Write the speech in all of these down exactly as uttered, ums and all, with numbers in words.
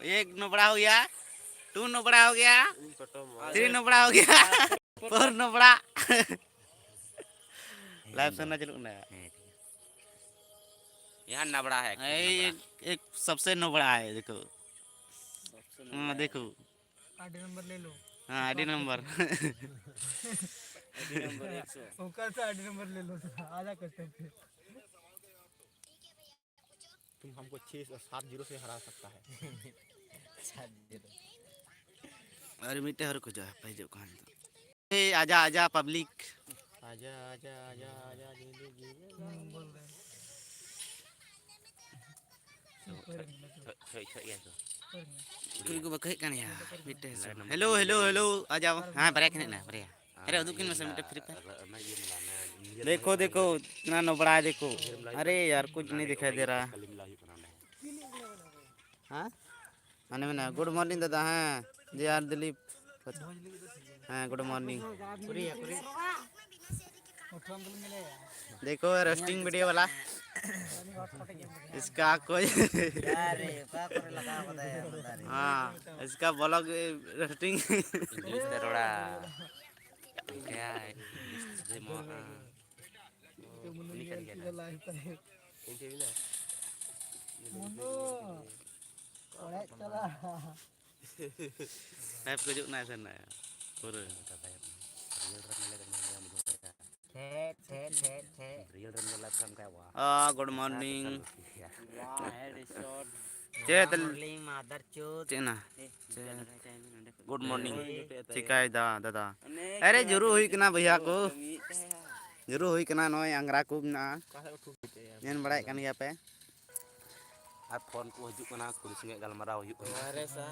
एक नोबड़ा हो गया, टू नोबड़ा हो गया, थ्री नोबड़ा हो गया, फोर नोबड़ा। लाइव सुनना चालू करना है। यहाँ नबड़ा है, एक, एक सबसे नोबड़ा है, देखो। हाँ, देखो। आईडी नंबर ले लो। हाँ, आईडी नंबर। आईडी नंबर एक सौ। ओकर से आईडी नंबर ले लो, आजा कस्टम पे। तुम हमको छः सौ सात जीरो से हरा सकता है। सात जीरो। अरे, ᱢᱤᱫᱴᱮᱡ ᱦᱚᱨ ᱠᱚ ᱦᱤᱡᱩᱜᱼᱟ, ᱦᱟᱯᱮ ᱦᱤᱡᱩᱜ ᱠᱟᱱ ᱫᱚ᱾ ए, आजा, आजा, पब्लिक। आजा, आजा, आजा, आजा, दे दे, दे दे। ᱠᱩᱲᱤ ᱠᱚ ᱵᱟᱠᱚ ᱦᱮᱡ ᱠᱟᱱ ᱜᱮᱭᱟ, ᱢᱤᱫᱴᱮᱡ ᱦᱮᱞᱳ, ᱦᱮᱞᱳ, ᱦᱮᱞᱳ, ᱟᱡᱟᱣ᱾ ᱦᱮᱸ, ᱵᱟᱨᱭᱟ ᱠᱤᱱ ᱦᱮᱡ ᱮᱱᱟ, ᱵᱟᱨᱭᱟ᱾ ᱟᱨᱮ, ᱩᱫᱩᱜ ᱠᱤᱱ ᱢᱮᱥᱮ ᱢᱤᱫᱴᱮᱡ ᱯᱷᱨᱤ ᱯᱷᱟᱭᱟᱨ᱾ देखो, देखो, इतना नबड़ा है, देखो। अरे यार, कुछ नहीं दिखाई दे रहा। हाँ? ᱢᱟᱱᱮ ᱢᱮᱱᱟ, ᱜᱩᱰ ᱢᱚᱨᱱᱤᱝ ᱫᱟᱫᱟ᱾ ᱦᱮᱸ, ᱡᱮ ᱟᱨ ᱫᱤᱞᱤᱯ᱾ ᱦᱮᱸ, ᱜᱩᱰ ᱢᱚᱨᱱᱤᱝ᱾ देखो, रोस्टिंग वीडियो वाला। इसका कोई हाँ, इसका ब्लॉग रोस्टिंग। इंग्लिश में थोड़ा क्या है? इंग्लिश से मो-, हाँ। ᱩᱱᱤ ᱠᱟᱱ ᱜᱮᱭᱟ ᱱᱟᱦᱟᱜ᱾ ᱚᱲᱟᱜ ᱪᱟᱞᱟᱜ᱾ ᱴᱟᱭᱤᱯ ᱠᱚ ᱦᱤᱡᱩᱜ ᱠᱟᱱᱟ ᱥᱮ ᱱᱟ? ᱯᱩᱨᱟᱹ᱾ ᱠᱷᱮᱛ, ᱠᱷᱮᱛ, ᱠᱷᱮᱛ, ᱠᱷᱮᱛ᱾ ᱨᱤᱭᱮᱞ ᱨᱮᱢ ᱧᱮᱞ ᱞᱮᱠᱷᱟᱱ ᱚᱱᱠᱟ ᱣᱟ᱾ ᱚ, ᱜᱩᱰ ᱢᱚᱨᱱᱤᱝ᱾ ᱣᱟ, ᱦᱮᱰ ᱥᱚᱴ᱾ ᱪᱮᱫ? ᱢᱚᱨᱱᱤᱝ, ᱢᱟᱫᱟᱨ ᱪᱳᱫ᱾ ᱪᱮᱫ ᱱᱟ? ᱪᱮᱫ? Good morning. ᱪᱤᱠᱟᱭ ᱫᱟ, ᱫᱟᱫᱟ? ᱟᱨᱮ, ᱡᱩᱨᱩ ᱦᱩᱭ ᱠᱟᱱᱟ ᱵᱚᱭᱦᱟ ᱠᱚ᱾ ᱡᱩᱨᱩ ᱦᱩᱭ ᱠᱟᱱᱟ, ᱱᱚᱜᱼᱚᱭ ᱟᱝᱜᱽᱨᱟ ᱠᱚ ᱢᱮᱱᱟᱜᱼᱟ᱾ ᱧᱮᱞ ᱵᱟᱲᱟᱭᱮᱫ ᱠᱟᱱ ᱜᱮᱭᱟ ᱯᱮ᱾ ᱟᱨ ᱯᱷᱳᱱ ᱠᱚ ᱦᱤᱡᱩᱜ ᱠᱟᱱᱟ, ᱠᱩᱲᱤ ᱥᱚᱸᱜᱮ ᱜᱟᱞᱢᱟᱨᱟᱣ ᱦᱩᱭᱩᱜ ᱠᱟᱱᱟ᱾ ᱟᱨᱮ ᱥᱟ᱾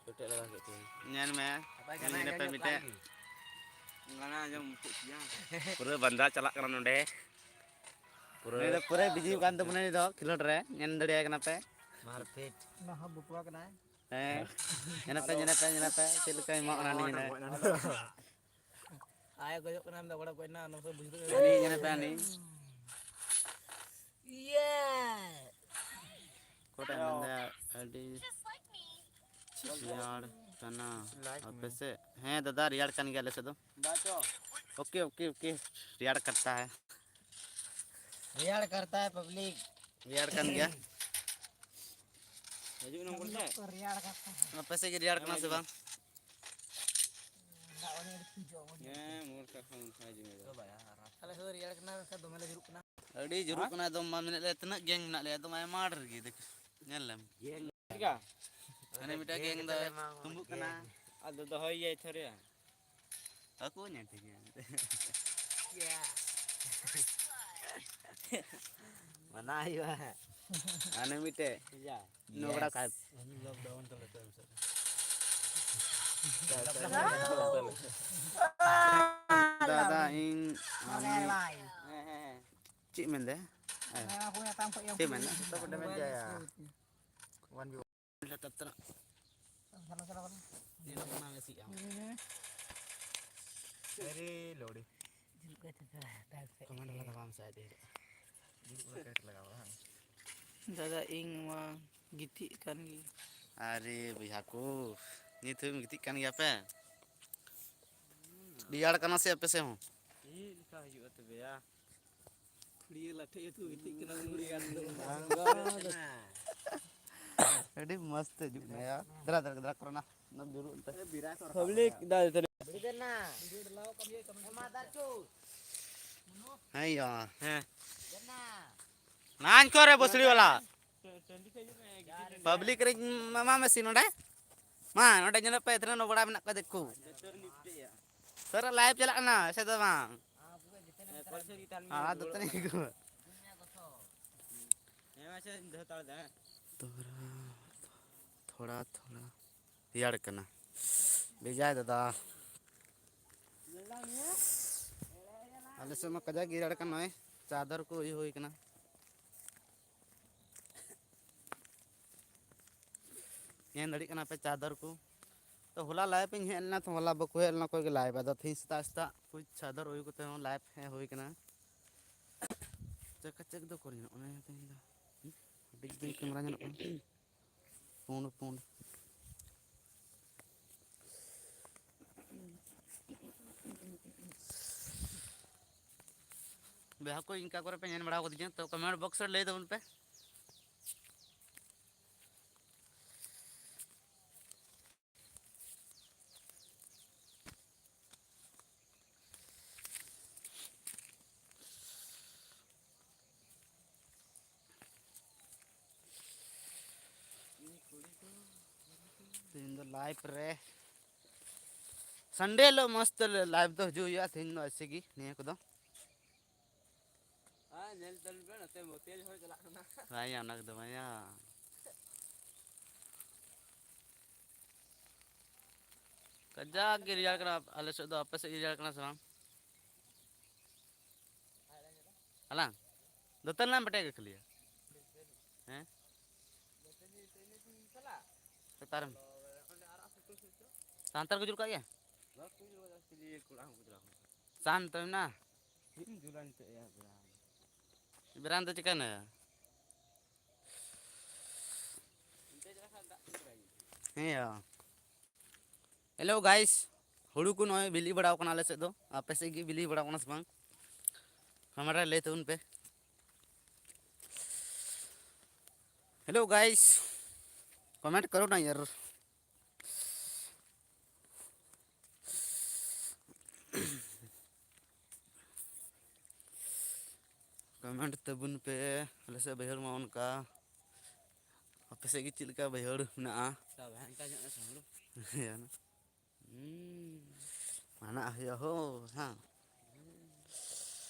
ᱯᱮᱴᱮᱡ ᱞᱟᱜᱟ ᱠᱮᱫ ᱛᱤᱧᱟᱹ᱾ ᱧᱮᱞ ᱢᱮ᱾ ᱱᱟᱯᱟᱭ ᱠᱟᱱᱟ, ᱧᱮᱞ ᱯᱮ ᱟᱸᱡᱚᱢ ᱢᱤᱫᱴᱮᱡ᱾ ᱠᱟᱱ ᱜᱮ᱾ ᱜᱟᱱᱟ ᱟᱸᱡᱚᱢ ᱢᱩᱪᱟᱹᱫ ᱠᱮᱫᱟ᱾ ᱯᱩᱨᱟᱹ ᱵᱟᱱᱫᱟ ᱪᱟᱞᱟᱜ ᱠᱟᱱᱟ ᱱᱚᱸᱰᱮ᱾ ᱯᱩᱨᱟᱹ ᱱᱩᱭ ᱫᱚ ᱯᱩᱨᱟᱹ ᱵᱤᱡᱤ ᱠᱟᱱ ᱛᱟᱵᱚᱱᱟ ᱱᱩᱭ ᱫᱚ ᱠᱷᱮᱞᱳᱰ ᱨᱮ᱾ ᱧᱮᱞ ᱫᱟᱲᱮᱭᱟᱭ ᱠᱟᱱᱟ ᱯᱮ᱾ ᱢᱟᱨᱯᱤᱴ᱾ ᱚᱱᱟ ᱦᱚᱸ ᱵᱚᱠᱚᱲᱟ ᱠᱟᱱᱟᱭ᱾ ᱦᱮᱸ᱾ ᱧᱮᱞ ᱯᱮ, ᱧᱮᱞ ᱯᱮ, ᱧᱮᱞ ᱯᱮ᱾ ᱪᱮᱫ ᱞᱮᱠᱟᱭ ᱮᱢᱟᱜ ᱠᱟᱱᱟ ᱱᱩᱭ ᱫᱚ᱾ ᱟᱭ ᱜᱚᱡᱚᱜ ᱠᱟᱱᱟ, ᱢᱮᱱᱫᱟ ᱚᱲᱟᱜ ᱜᱚᱡ ᱮᱱᱟ, ᱚᱱᱟ ᱠᱚ ᱵᱩᱡᱷᱟᱹᱣ ᱦᱟᱹᱱᱤ ᱧᱮᱞ ᱯᱮ, ᱦᱟᱹᱱᱤ᱾ ᱤᱭᱟᱹ᱾ ᱚᱠᱚᱭᱴᱟᱜ ᱢᱮᱱᱫᱟ? ᱟᱹᱰᱤ ᱨᱮᱭᱟᱲ ᱠᱟᱱᱟ ᱟᱯᱮ ᱥᱮᱫ? ᱦᱮᱸ ᱫᱟᱫᱟ, ᱨᱮᱭᱟᱲ ᱠᱟᱱ ᱜᱮᱭᱟ ᱟᱞᱮ ᱥᱮᱫ ᱫᱚ᱾ ᱵᱟᱪᱚ᱾ ᱳᱠᱮ, ᱳᱠᱮ, ᱳᱠᱮ, ᱨᱮᱭᱟᱲ ᱠᱟᱱ ᱛᱟᱦᱮᱸ᱾ ᱨᱮᱭᱟᱲ ᱠᱟᱱ ᱛᱟᱦᱮᱸ ᱯᱟᱵᱽᱞᱤᱠ᱾ ᱨᱮᱭᱟᱲ ᱠᱟᱱ ᱜᱮᱭᱟ᱾ ᱦᱤᱡᱩᱜ ᱱᱚᱝᱠᱟ ᱛᱮ᱾ ᱨᱮᱭᱟᱲ ᱠᱟᱱ ᱛᱟᱦᱮᱸ᱾ ᱟᱯᱮ ᱥᱮᱫ ᱜᱮ ᱨᱮᱭᱟᱲ ᱠᱟᱱᱟ ᱥᱮ ᱵᱟᱝ? ᱫᱟᱜ ᱢᱟᱹᱰᱤ ᱟᱹᱰᱤ ᱠᱩᱡᱚᱜ ᱢᱚᱡᱽ᱾ ᱦᱮᱸ, ᱢᱩᱨ ᱠᱟᱠᱷᱟ ᱢᱩᱨ ᱠᱷᱟ ᱡᱤᱢᱮ ᱫᱚ᱾ ᱟᱞᱮ ᱥᱮᱫ ᱫᱚ ᱨᱮᱭᱟᱲ ᱠᱟᱱᱟ, ᱢᱮᱱᱠᱷᱟᱱ ᱫᱚᱢᱮ ᱞᱮ ᱡᱩᱨᱩᱜ ᱠᱟᱱᱟ᱾ ᱟᱹᱰᱤ ᱡᱩᱨᱩᱜ ᱠᱟᱱᱟ ᱮᱠᱫᱚᱢ, ᱢᱟ ᱢᱮᱱᱮᱫ ᱞᱮ ᱛᱤᱱᱟᱹᱜ ᱜᱮᱝ ᱢᱮᱱᱟᱜ ᱞᱮᱭᱟ ᱮᱠᱫᱚᱢ ᱟᱭᱢᱟ ᱰᱷᱮᱨ ᱜᱮ᱾ ᱫᱮᱠ, ᱧᱮᱞ ᱞᱮᱢ᱾ ᱪᱮᱫ ᱞᱮᱠᱟ? ᱦᱟᱱᱮ ᱢᱤᱫᱴᱟᱝ ᱜᱮᱝ ᱫᱚ ᱛᱩᱢᱵᱩᱜ ᱠᱟᱱᱟ᱾ ᱟᱫᱚ ᱫᱚᱦᱚᱭ ᱭᱟᱭ ᱛᱷᱚᱨᱮ᱾ ᱟᱠᱚ ᱧᱮᱞ ᱴᱷᱤᱠ ᱜᱮᱭᱟ᱾ ᱢᱟᱱᱟ ᱦᱩᱭᱩᱜᱼᱟ᱾ ᱦᱟᱱᱮ ᱢᱤᱫᱴᱮᱡ ᱱᱚᱜᱽᱲᱟ ᱥᱟᱦᱮᱵ᱾ ᱫᱟᱫᱟ, ᱤᱧ ᱟᱢ ᱪᱮᱫ ᱢᱮᱱᱫᱟᱭ? ᱪᱮᱫ ᱢᱮᱱᱫᱟ? ᱞᱮ ᱛᱟᱛᱨᱟ᱾ ᱧᱮᱞᱚᱜ ᱠᱟᱱᱟ ᱵᱮᱥᱤ ᱟᱢ᱾ ᱟᱨᱮ ᱞᱚᱲᱤ᱾ ᱠᱚᱢᱮᱱᱴ ᱞᱟᱜᱟᱣ ᱟᱢ ᱥᱮ ᱟᱹᱰᱤ ᱦᱤᱞᱳᱜ᱾ ᱫᱩᱲᱩᱵ ᱠᱟᱛᱮ ᱞᱟᱜᱟᱣ ᱵᱟᱝ? ᱫᱟᱫᱟ, ᱤᱧ ᱢᱟ ᱜᱤᱛᱤᱡ ᱠᱟᱱ ᱜᱤᱭᱟᱹᱧ᱾ ᱟᱨᱮ ᱵᱚᱭᱦᱟ ᱠᱚ, ᱱᱤᱛ ᱦᱚᱸᱢ ᱜᱤᱛᱤᱡ ᱠᱟᱱ ᱜᱮᱭᱟ ᱯᱮ? ᱨᱮᱭᱟᱲ ᱠᱟᱱᱟ ᱥᱮ ᱟᱯᱮ ᱥᱮᱫ ᱦᱚᱸ? ᱪᱮᱫ ᱞᱮᱠᱟ ᱦᱩᱭᱩᱜᱼᱟ ᱛᱚᱵᱮ ᱭᱟ? ᱠᱷᱩᱲᱤᱭᱟᱹ ᱞᱟᱴᱷᱮ ᱟᱹᱛᱩ ᱜᱤᱛᱤᱡ ᱠᱟᱱᱟ ᱠᱩᱲᱤ ᱜᱟᱱ ᱫᱚ᱾ ᱟᱹᱰᱤ ᱢᱚᱡᱽ ᱛᱮ ᱦᱤᱡᱩᱜ ᱠᱟᱱᱟ ᱭᱟ᱾ ᱫᱮᱞᱟ, ᱫᱮᱞᱟ, ᱫᱮᱞᱟ, ᱠᱚᱨᱳᱱᱟ᱾ ᱚᱱᱟ ᱫᱩᱲᱩᱵ ᱮᱱᱛᱮ᱾ ᱯᱟᱵᱽᱞᱤᱠ ᱫᱟ ᱫᱮᱞᱟ᱾ ᱦᱮᱸ ᱭᱟ᱾ ᱦᱮᱸ᱾ ᱱᱟᱧ ᱠᱚᱨᱮ ᱵᱚᱥᱲᱤ ᱣᱟᱞᱟ᱾ ᱯᱟᱵᱽᱞᱤᱠ ᱨᱮ ᱮᱢᱟ ᱢᱮ ᱥᱤ ᱱᱚᱰᱮ᱾ ᱢᱟ, ᱱᱚᱰᱮ ᱧᱮᱞᱚᱜ ᱯᱮ, ᱛᱤᱱᱟᱹᱜ ᱱᱚᱜᱽᱲᱟ ᱢᱮᱱᱟᱜ ᱠᱚᱣᱟ ᱫᱤᱠᱩ᱾ ᱥᱟᱨᱟ ᱞᱟᱭᱤᱵᱷ ᱪᱟᱞᱟᱜ ᱠᱟᱱᱟ, ᱥᱮ ᱫᱚ ᱵᱟᱝ? ᱦᱮᱸ, ᱫᱟᱹᱛᱟᱹᱱᱤ ᱠᱚ᱾ ᱛᱷᱚᱲᱟ, ᱛᱷᱚᱲᱟ ᱨᱮᱭᱟᱲ ᱠᱟᱱᱟ᱾ ᱵᱮᱡᱟᱭ ᱫᱟᱫᱟ᱾ ᱟᱞᱮ ᱥᱮᱫ ᱢᱟ ᱠᱟᱡᱟᱠ ᱜᱮ ᱨᱮᱭᱟᱲ ᱠᱟᱱᱟ, ᱱᱚᱜᱼᱚᱭ ᱪᱟᱫᱚᱨ ᱠᱚ ᱤᱭᱟᱹ ᱦᱩᱭ ᱠᱟᱱᱟ᱾ ᱧᱮᱞ ᱫᱟᱲᱮᱭᱟᱜ ᱠᱟᱱᱟ ᱯᱮ ᱪᱟᱫᱚᱨ ᱠᱚ᱾ ᱛᱚ ᱦᱚᱞᱟ ᱞᱟᱭᱤᱵᱷ ᱤᱧ ᱦᱮᱡ ᱞᱮᱱᱟ, ᱛᱚ ᱦᱚᱞᱟ ᱵᱟᱠᱚ ᱦᱮᱡ ᱞᱮᱱᱟ ᱚᱠᱚᱭ ᱜᱮ ᱞᱟᱭᱤᱵᱷ, ᱟᱫᱚ ᱛᱮᱦᱮᱧ ᱥᱮᱛᱟᱜ ᱥᱮᱛᱟᱜ ᱠᱩᱪ ᱪᱟᱫᱚᱨ ᱦᱩᱭ ᱠᱟᱛᱮ ᱦᱚᱸ ᱞᱟᱭᱤᱵᱷ ᱦᱮᱡ ᱦᱩᱭ ᱠᱟᱱᱟ᱾ ᱪᱮᱠ ᱪᱮᱠ ᱫᱚ ᱚᱠᱚᱭ ᱧᱮᱞᱚᱜ ᱠᱟᱱᱟ? ᱛᱮᱦᱮᱧ ᱫᱚ ᱦᱩᱰᱤᱧ ᱦᱩᱰᱤᱧ ᱠᱮᱢᱮᱨᱟ ᱧᱮᱞᱚᱜ ᱠᱟᱱᱟ᱾ ᱯᱩᱸᱰ ᱯᱩᱸᱰ᱾ ᱵᱚᱭᱦᱟ ᱠᱚ, ᱤᱱᱠᱟ ᱠᱚᱨᱮ ᱯᱮ ᱧᱮᱞ ᱵᱟᱲᱟ ᱠᱟᱫᱤᱧᱟ, ᱛᱚ comment box ᱨᱮ ᱞᱟᱹᱭ ᱛᱟᱵᱚᱱ ᱯᱮ᱾ ᱛᱮᱦᱮᱧ ᱫᱚ live ᱨᱮ, Sunday ᱦᱤᱞᱳᱜ ᱢᱚᱡᱽ ᱛᱮ live ᱫᱚ ᱦᱤᱡᱩᱜ ᱦᱩᱭᱩᱜᱼᱟ᱾ ᱛᱮᱦᱮᱧ ᱫᱚ ᱮᱭᱥᱮ ᱜᱮ ᱱᱤᱭᱟᱹ ᱠᱚᱫᱚ᱾ ᱦᱮᱸ, ᱧᱮᱞ ᱛᱟᱵᱚᱱ ᱯᱮ, ᱱᱚᱛᱮ ᱢᱳᱛᱤᱭᱟᱹ ᱡᱷᱚᱲ ᱪᱟᱞᱟᱜ ᱠᱟᱱᱟ᱾ ᱵᱟᱝᱭᱟ, ᱚᱱᱟ ᱠᱚᱫᱚ ᱵᱟᱝᱭᱟ᱾ ᱠᱟᱡᱟᱠ ᱜᱮ ᱨᱮᱭᱟᱲ ᱠᱟᱱᱟ ᱟᱞᱮ ᱥᱮᱫ ᱫᱚ᱾ ᱟᱯᱮ ᱥᱮᱫ ᱜᱮ ᱨᱮᱭᱟᱲ ᱠᱟᱱᱟ ᱥᱮ ᱵᱟᱝ? ᱟᱞᱟᱝ ᱫᱟᱹᱛᱟᱹᱱᱤ ᱞᱟᱝ ᱵᱮᱴᱮᱡ ᱜᱮ ᱠᱷᱟᱹᱞᱤᱭᱟ᱾ ᱦᱮᱸ? ᱥᱮᱛᱟᱜ ᱨᱮ ᱥᱟᱱᱛᱟᱲ ᱠᱚ ᱡᱩᱞ ᱠᱟᱜ ᱜᱮᱭᱟ? ᱥᱟᱱᱛᱟᱲ ᱢᱮᱱᱟᱜᱼᱟ? ᱵᱮᱨᱟᱱ ᱫᱚ ᱪᱤᱠᱟᱹᱭᱱᱟ? ᱦᱮᱸ ᱭᱟ᱾ Hello guys, ᱦᱩᱲᱩ ᱠᱚ ᱱᱚᱜᱼᱚᱭ ᱵᱤᱞᱤ ᱵᱟᱲᱟᱣ ᱠᱟᱱᱟ ᱟᱞᱮ ᱥᱮᱫ ᱫᱚ᱾ ᱟᱯᱮ ᱥᱮᱫ ᱜᱮ ᱵᱤᱞᱤ ᱵᱟᱲᱟᱣ ᱠᱟᱱᱟ ᱥᱮ ᱵᱟᱝ? comment ᱨᱮ ᱞᱟᱹᱭ ᱛᱟᱵᱚᱱ ᱯᱮ᱾ Hello guys, comment ᱠᱟᱨᱳ ᱱᱟ ᱭᱟᱨ᱾ comment ᱛᱟᱵᱚᱱ ᱯᱮ᱾ ᱟᱞᱮ ᱥᱮᱫ ᱵᱟᱹᱭᱦᱟᱹᱲ ᱢᱟ ᱚᱱᱠᱟ, ᱟᱯᱮ ᱥᱮᱫ ᱜᱮ ᱪᱮᱫ ᱞᱮᱠᱟ ᱵᱟᱹᱭᱦᱟᱹᱲ ᱢᱮᱱᱟᱜᱼᱟ? ᱦᱩᱸ᱾ ᱢᱟᱱᱟᱜ ᱦᱩᱭᱩᱜᱼᱟ ᱦᱳ, ᱦᱮᱸ᱾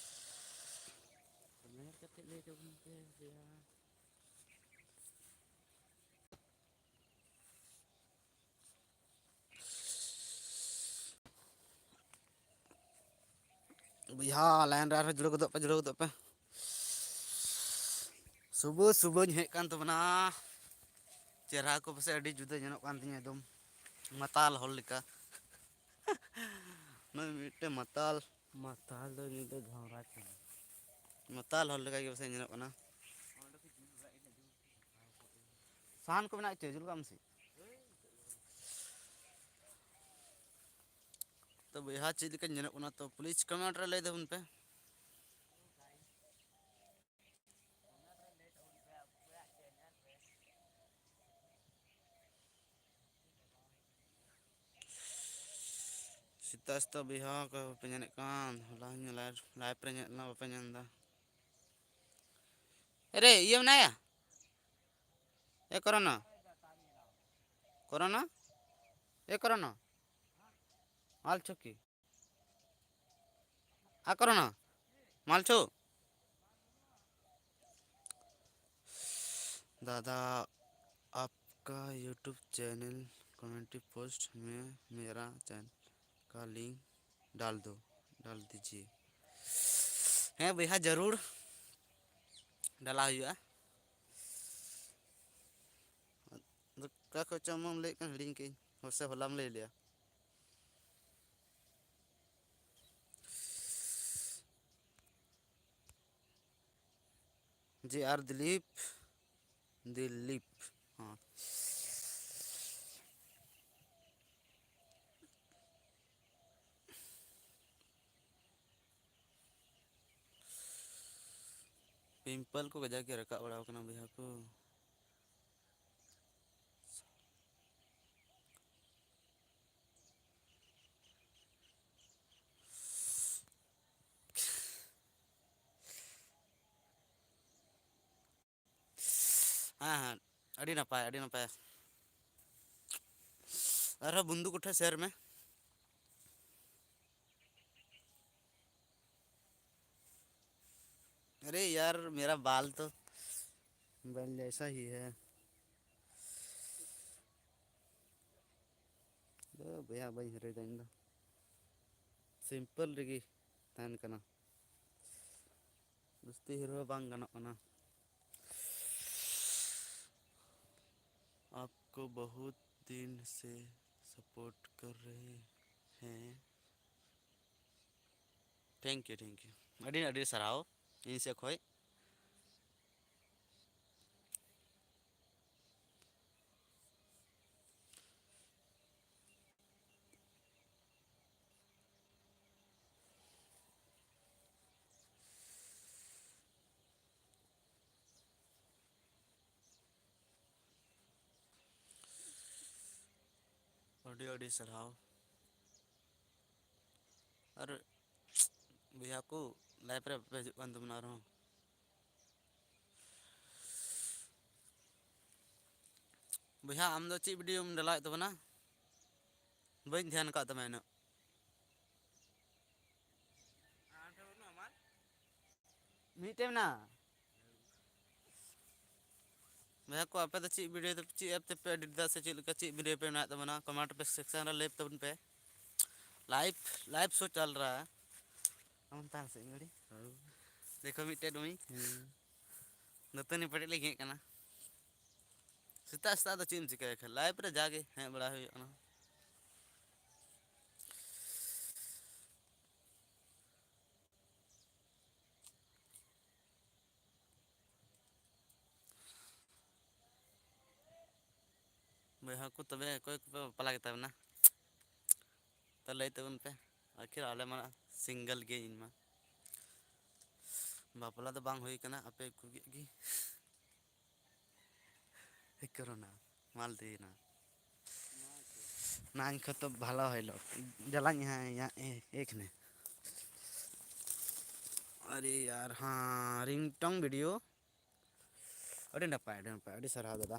ᱧᱮᱞ ᱠᱟᱛᱮ ᱞᱟᱹᱭ ᱛᱟᱵᱚᱱ ᱯᱮ ᱵᱚᱭᱦᱟ᱾ ᱵᱚᱭᱦᱟ, line ᱨᱮ ᱟᱨᱦᱚᱸ ᱡᱩᱲᱟᱹᱣ ᱜᱚᱫᱚᱜ ᱯᱮ, ᱡᱩᱲᱟᱹᱣ ᱜᱚᱫᱚᱜ ᱯᱮ᱾ ᱥᱩᱵᱟᱹ ᱥᱩᱵᱟᱹᱧ ᱦᱮᱡ ᱠᱟᱱ ᱛᱟᱵᱚᱱᱟ᱾ ᱪᱮᱦᱨᱟ ᱠᱚ ᱯᱟᱥᱮᱡ ᱟᱹᱰᱤ ᱡᱩᱫᱟᱹ ᱧᱮᱞᱚᱜ ᱠᱟᱱ ᱛᱤᱧᱟᱹ, ᱮᱠᱫᱚᱢ ᱢᱟᱛᱟᱞ ᱦᱚᱲ ᱞᱮᱠᱟ᱾ ᱱᱩᱭ ᱢᱤᱫᱴᱮᱱ ᱢᱟᱛᱟᱞ᱾ ᱢᱟᱛᱟᱞ ᱫᱚ ᱱᱩᱭ ᱫᱚ ᱜᱷᱟᱣᱨᱟ ᱠᱟᱱᱟ᱾ ᱢᱟᱛᱟᱞ ᱦᱚᱲ ᱞᱮᱠᱟ ᱜᱮ ᱯᱟᱥᱮᱡ ᱧᱮᱞᱚᱜ ᱠᱟᱱᱟ᱾ ᱥᱟᱦᱟᱱ ᱠᱚ ᱢᱮᱱᱟᱜ ᱪᱚ, ᱡᱩᱞ ᱠᱟᱜ ᱢᱮᱥᱮ᱾ ᱛᱚ ᱵᱚᱭᱦᱟ, ᱪᱮᱫ ᱞᱮᱠᱟ ᱧᱮᱞᱚᱜ ᱠᱟᱱᱟ? ᱛᱚ please comment ᱨᱮ ᱞᱟᱹᱭ ᱛᱟᱵᱚᱱ ᱯᱮ᱾ ᱥᱮᱛᱟᱜ ᱥᱮᱛᱟᱜ ᱵᱚᱭᱦᱟ ᱠᱚ ᱵᱟᱯᱮ ᱧᱮᱞᱮᱫ ᱠᱟᱱ? ᱦᱚᱞᱟ ᱦᱚᱸᱧ live, live ᱨᱮ ᱧᱮᱞ ᱞᱮᱱᱟ, ᱵᱟᱯᱮ ᱧᱮᱞ ᱮᱫᱟ᱾ ᱮᱨᱮ, ᱤᱭᱟᱹ ᱢᱮᱱᱟᱭᱟ? ᱮ ᱠᱚᱨᱚᱱᱟ, ᱠᱚᱨᱚᱱᱟ, ᱮ ᱠᱚᱨᱚᱱᱟ, ᱟᱞ ᱪᱚᱠᱤ, ᱟ ᱠᱚᱨᱚᱱᱟ, ᱢᱟᱞᱪᱷᱩ᱾ दादा, आपका YouTube चैनल कम्युनिटी पोस्ट में मेरा चैनल का लिंक डाल दो, डाल दीजिए। ᱦᱮᱸ ᱵᱚᱭᱦᱟ, ᱡᱟᱹᱨᱩᱲ ᱰᱟᱞᱟ ᱦᱩᱭᱩᱜᱼᱟ᱾ ᱟᱫᱚ ᱚᱠᱟ ᱠᱷᱚᱡ ᱪᱚ ᱟᱢᱮᱢ ᱞᱟᱹᱭᱮᱫ ᱠᱟᱱ, ᱦᱤᱲᱤᱧ ᱠᱟᱹᱧ, ᱦᱚᱲ ᱥᱮ ᱦᱚᱞᱟᱢ ᱞᱟᱹᱭ ᱞᱮᱭᱟ᱾ ᱡᱮ ᱟᱨ ᱫᱤᱞᱤᱯ, ᱫᱤᱞᱤᱯ, ᱦᱚᱸ᱾ ᱯᱤᱢᱯᱚᱞ ᱠᱚ ᱠᱟᱡᱟᱠ ᱜᱮ ᱨᱟᱠᱟᱵ ᱵᱟᱲᱟᱣ ᱠᱟᱱᱟ ᱵᱚᱭᱦᱟ ᱠᱚ᱾ ᱦᱮᱸ, ᱦᱮᱸ, ᱟᱹᱰᱤ ᱱᱟᱯᱟᱭ, ᱟᱹᱰᱤ ᱱᱟᱯᱟᱭ᱾ ᱟᱨᱦᱚᱸ ᱵᱚᱱᱫᱷᱩ ᱠᱚᱴᱷᱮᱱ share ᱢᱮ᱾ अरे यार, मेरा बाल तो बन जैसा ही है। ᱫᱚ ᱵᱚᱭᱦᱟ, ᱵᱟᱹᱧ ᱦᱤᱨᱳᱭᱮᱫᱟ ᱤᱧ ᱫᱚ᱾ Simple ᱨᱮᱜᱮ ᱛᱟᱦᱮᱱ ᱠᱟᱱᱟ᱾ ᱡᱟᱹᱥᱛᱤ ᱦᱤᱨᱳ ᱦᱚᱸ ᱵᱟᱝ ᱜᱟᱱᱚᱜ ᱠᱟᱱᱟ᱾ आपको बहुत दिन से सपोर्ट कर रहे हैं। Thank you, thank you. ᱟᱹᱰᱤ ᱟᱹᱰᱤ ᱥᱟᱨᱦᱟᱣ ᱤᱧ ᱥᱮᱫ ᱠᱷᱚᱡ᱾ ᱟᱹᱰᱤ ᱟᱹᱰᱤ ᱥᱟᱨᱦᱟᱣ᱾ ᱟᱨ ᱵᱚᱭᱦᱟ ᱠᱚ, ᱞᱟᱭᱤᱵᱷ ᱨᱮ ᱵᱟᱯᱮ ᱦᱤᱡᱩᱜ ᱠᱟᱱ ᱛᱟᱵᱚᱱᱟ ᱟᱨᱦᱚᱸ᱾ ᱵᱚᱭᱦᱟ, ᱟᱢ ᱫᱚ ᱪᱮᱫ ᱵᱷᱤᱰᱤᱭᱳᱢ ᱰᱟᱞᱟᱣᱮᱫ ᱛᱟᱵᱚᱱᱟ? ᱵᱟᱹᱧ ᱫᱷᱮᱭᱟᱱ ᱟᱠᱟᱫ ᱛᱟᱢᱟ ᱤᱱᱟᱹᱜ᱾ ᱢᱤᱫᱴᱮᱱ ᱢᱮᱱᱟᱜᱼᱟ᱾ ᱵᱚᱭᱦᱟ ᱠᱚ, ᱟᱯᱮ ᱫᱚ ᱪᱮᱫ ᱵᱷᱤᱰᱤᱭᱳ ᱛᱮ, ᱪᱮᱫ ᱮᱯ ᱛᱮᱯᱮ ᱮᱰᱤᱴ ᱮᱫᱟ ᱥᱮ ᱪᱮᱫ ᱞᱮᱠᱟ, ᱪᱮᱫ ᱵᱷᱤᱰᱤᱭᱳ ᱯᱮ ᱵᱮᱱᱟᱣᱮᱫ ᱛᱟᱵᱚᱱᱟ? ᱠᱚᱢᱮᱱᱴ ᱯᱮ, ᱥᱮᱠᱥᱚᱱ ᱨᱮ ᱞᱟᱹᱭ ᱛᱟᱵᱚᱱ ᱯᱮ᱾ ᱞᱟᱭᱤᱵᱷ, ᱞᱟᱭᱤᱵᱷ ᱥᱳ ᱪᱟᱞ ᱨᱟᱦᱟ ᱦᱟᱭ᱾ ᱟᱢ ᱛᱟᱦᱮᱱ ᱥᱮ ᱢᱤᱫ ᱜᱷᱟᱹᱲᱤ? ᱦᱮᱸ᱾ ᱫᱮᱠᱷᱳ, ᱢᱤᱫᱴᱮᱡ ᱰᱩᱢᱤ᱾ ᱦᱮᱸ᱾ ᱫᱟᱹᱛᱟᱹᱱᱤ ᱯᱮᱴᱮᱡ ᱞᱟᱹᱜᱤᱫ ᱦᱮᱡ ᱠᱟᱱᱟ᱾ ᱥᱮᱛᱟᱜ ᱥᱮᱛᱟᱜ ᱫᱚ ᱪᱮᱫ ᱮᱢ ᱪᱤᱠᱟᱹᱭᱟ? ᱠᱷᱟᱹᱞᱤ ᱞᱟᱭᱤᱵᱷ ᱨᱮ ᱡᱟᱜᱮ ᱦᱮᱡ ᱵᱟᱲᱟ ᱦᱩᱭᱩᱜ ᱠᱟᱱᱟ᱾ ᱵᱚᱭᱦᱟ ᱠᱚ, ᱛᱚᱵᱮ ᱚᱠᱚᱭ ᱠᱚᱯᱮ ᱵᱟᱯᱞᱟ ᱠᱮᱫ ᱛᱟᱵᱚᱱᱟ? ᱛᱚ ᱞᱟᱹᱭ ᱛᱟᱵᱚᱱ ᱯᱮ᱾ ᱟᱹᱠᱷᱤᱨ ᱟᱞᱮ ᱢᱟ ᱥᱤᱝᱜᱮᱞ ᱜᱮ, ᱤᱧ ᱢᱟ᱾ ᱵᱟᱯᱞᱟ ᱫᱚ ᱵᱟᱝ ᱦᱩᱭ ᱠᱟᱱᱟ, ᱟᱯᱮ ᱠᱚᱜᱮ ᱜᱮ᱾ ᱮ ᱠᱚᱨᱳᱱᱟ, ᱢᱟᱞ ᱫᱤᱱᱟ᱾ নাইন কত ভালো হইল। জ্বালানি, হ্যাঁ, এখানে। আরে ইয়ার, হ্যাঁ, রিংটোন ভিডিও। ᱟᱹᱰᱤ ᱱᱟᱯᱟᱭ, ᱟᱹᱰᱤ ᱱᱟᱯᱟᱭ, ᱟᱹᱰᱤ ᱥᱟᱨᱦᱟᱣ ᱫᱟᱫᱟ᱾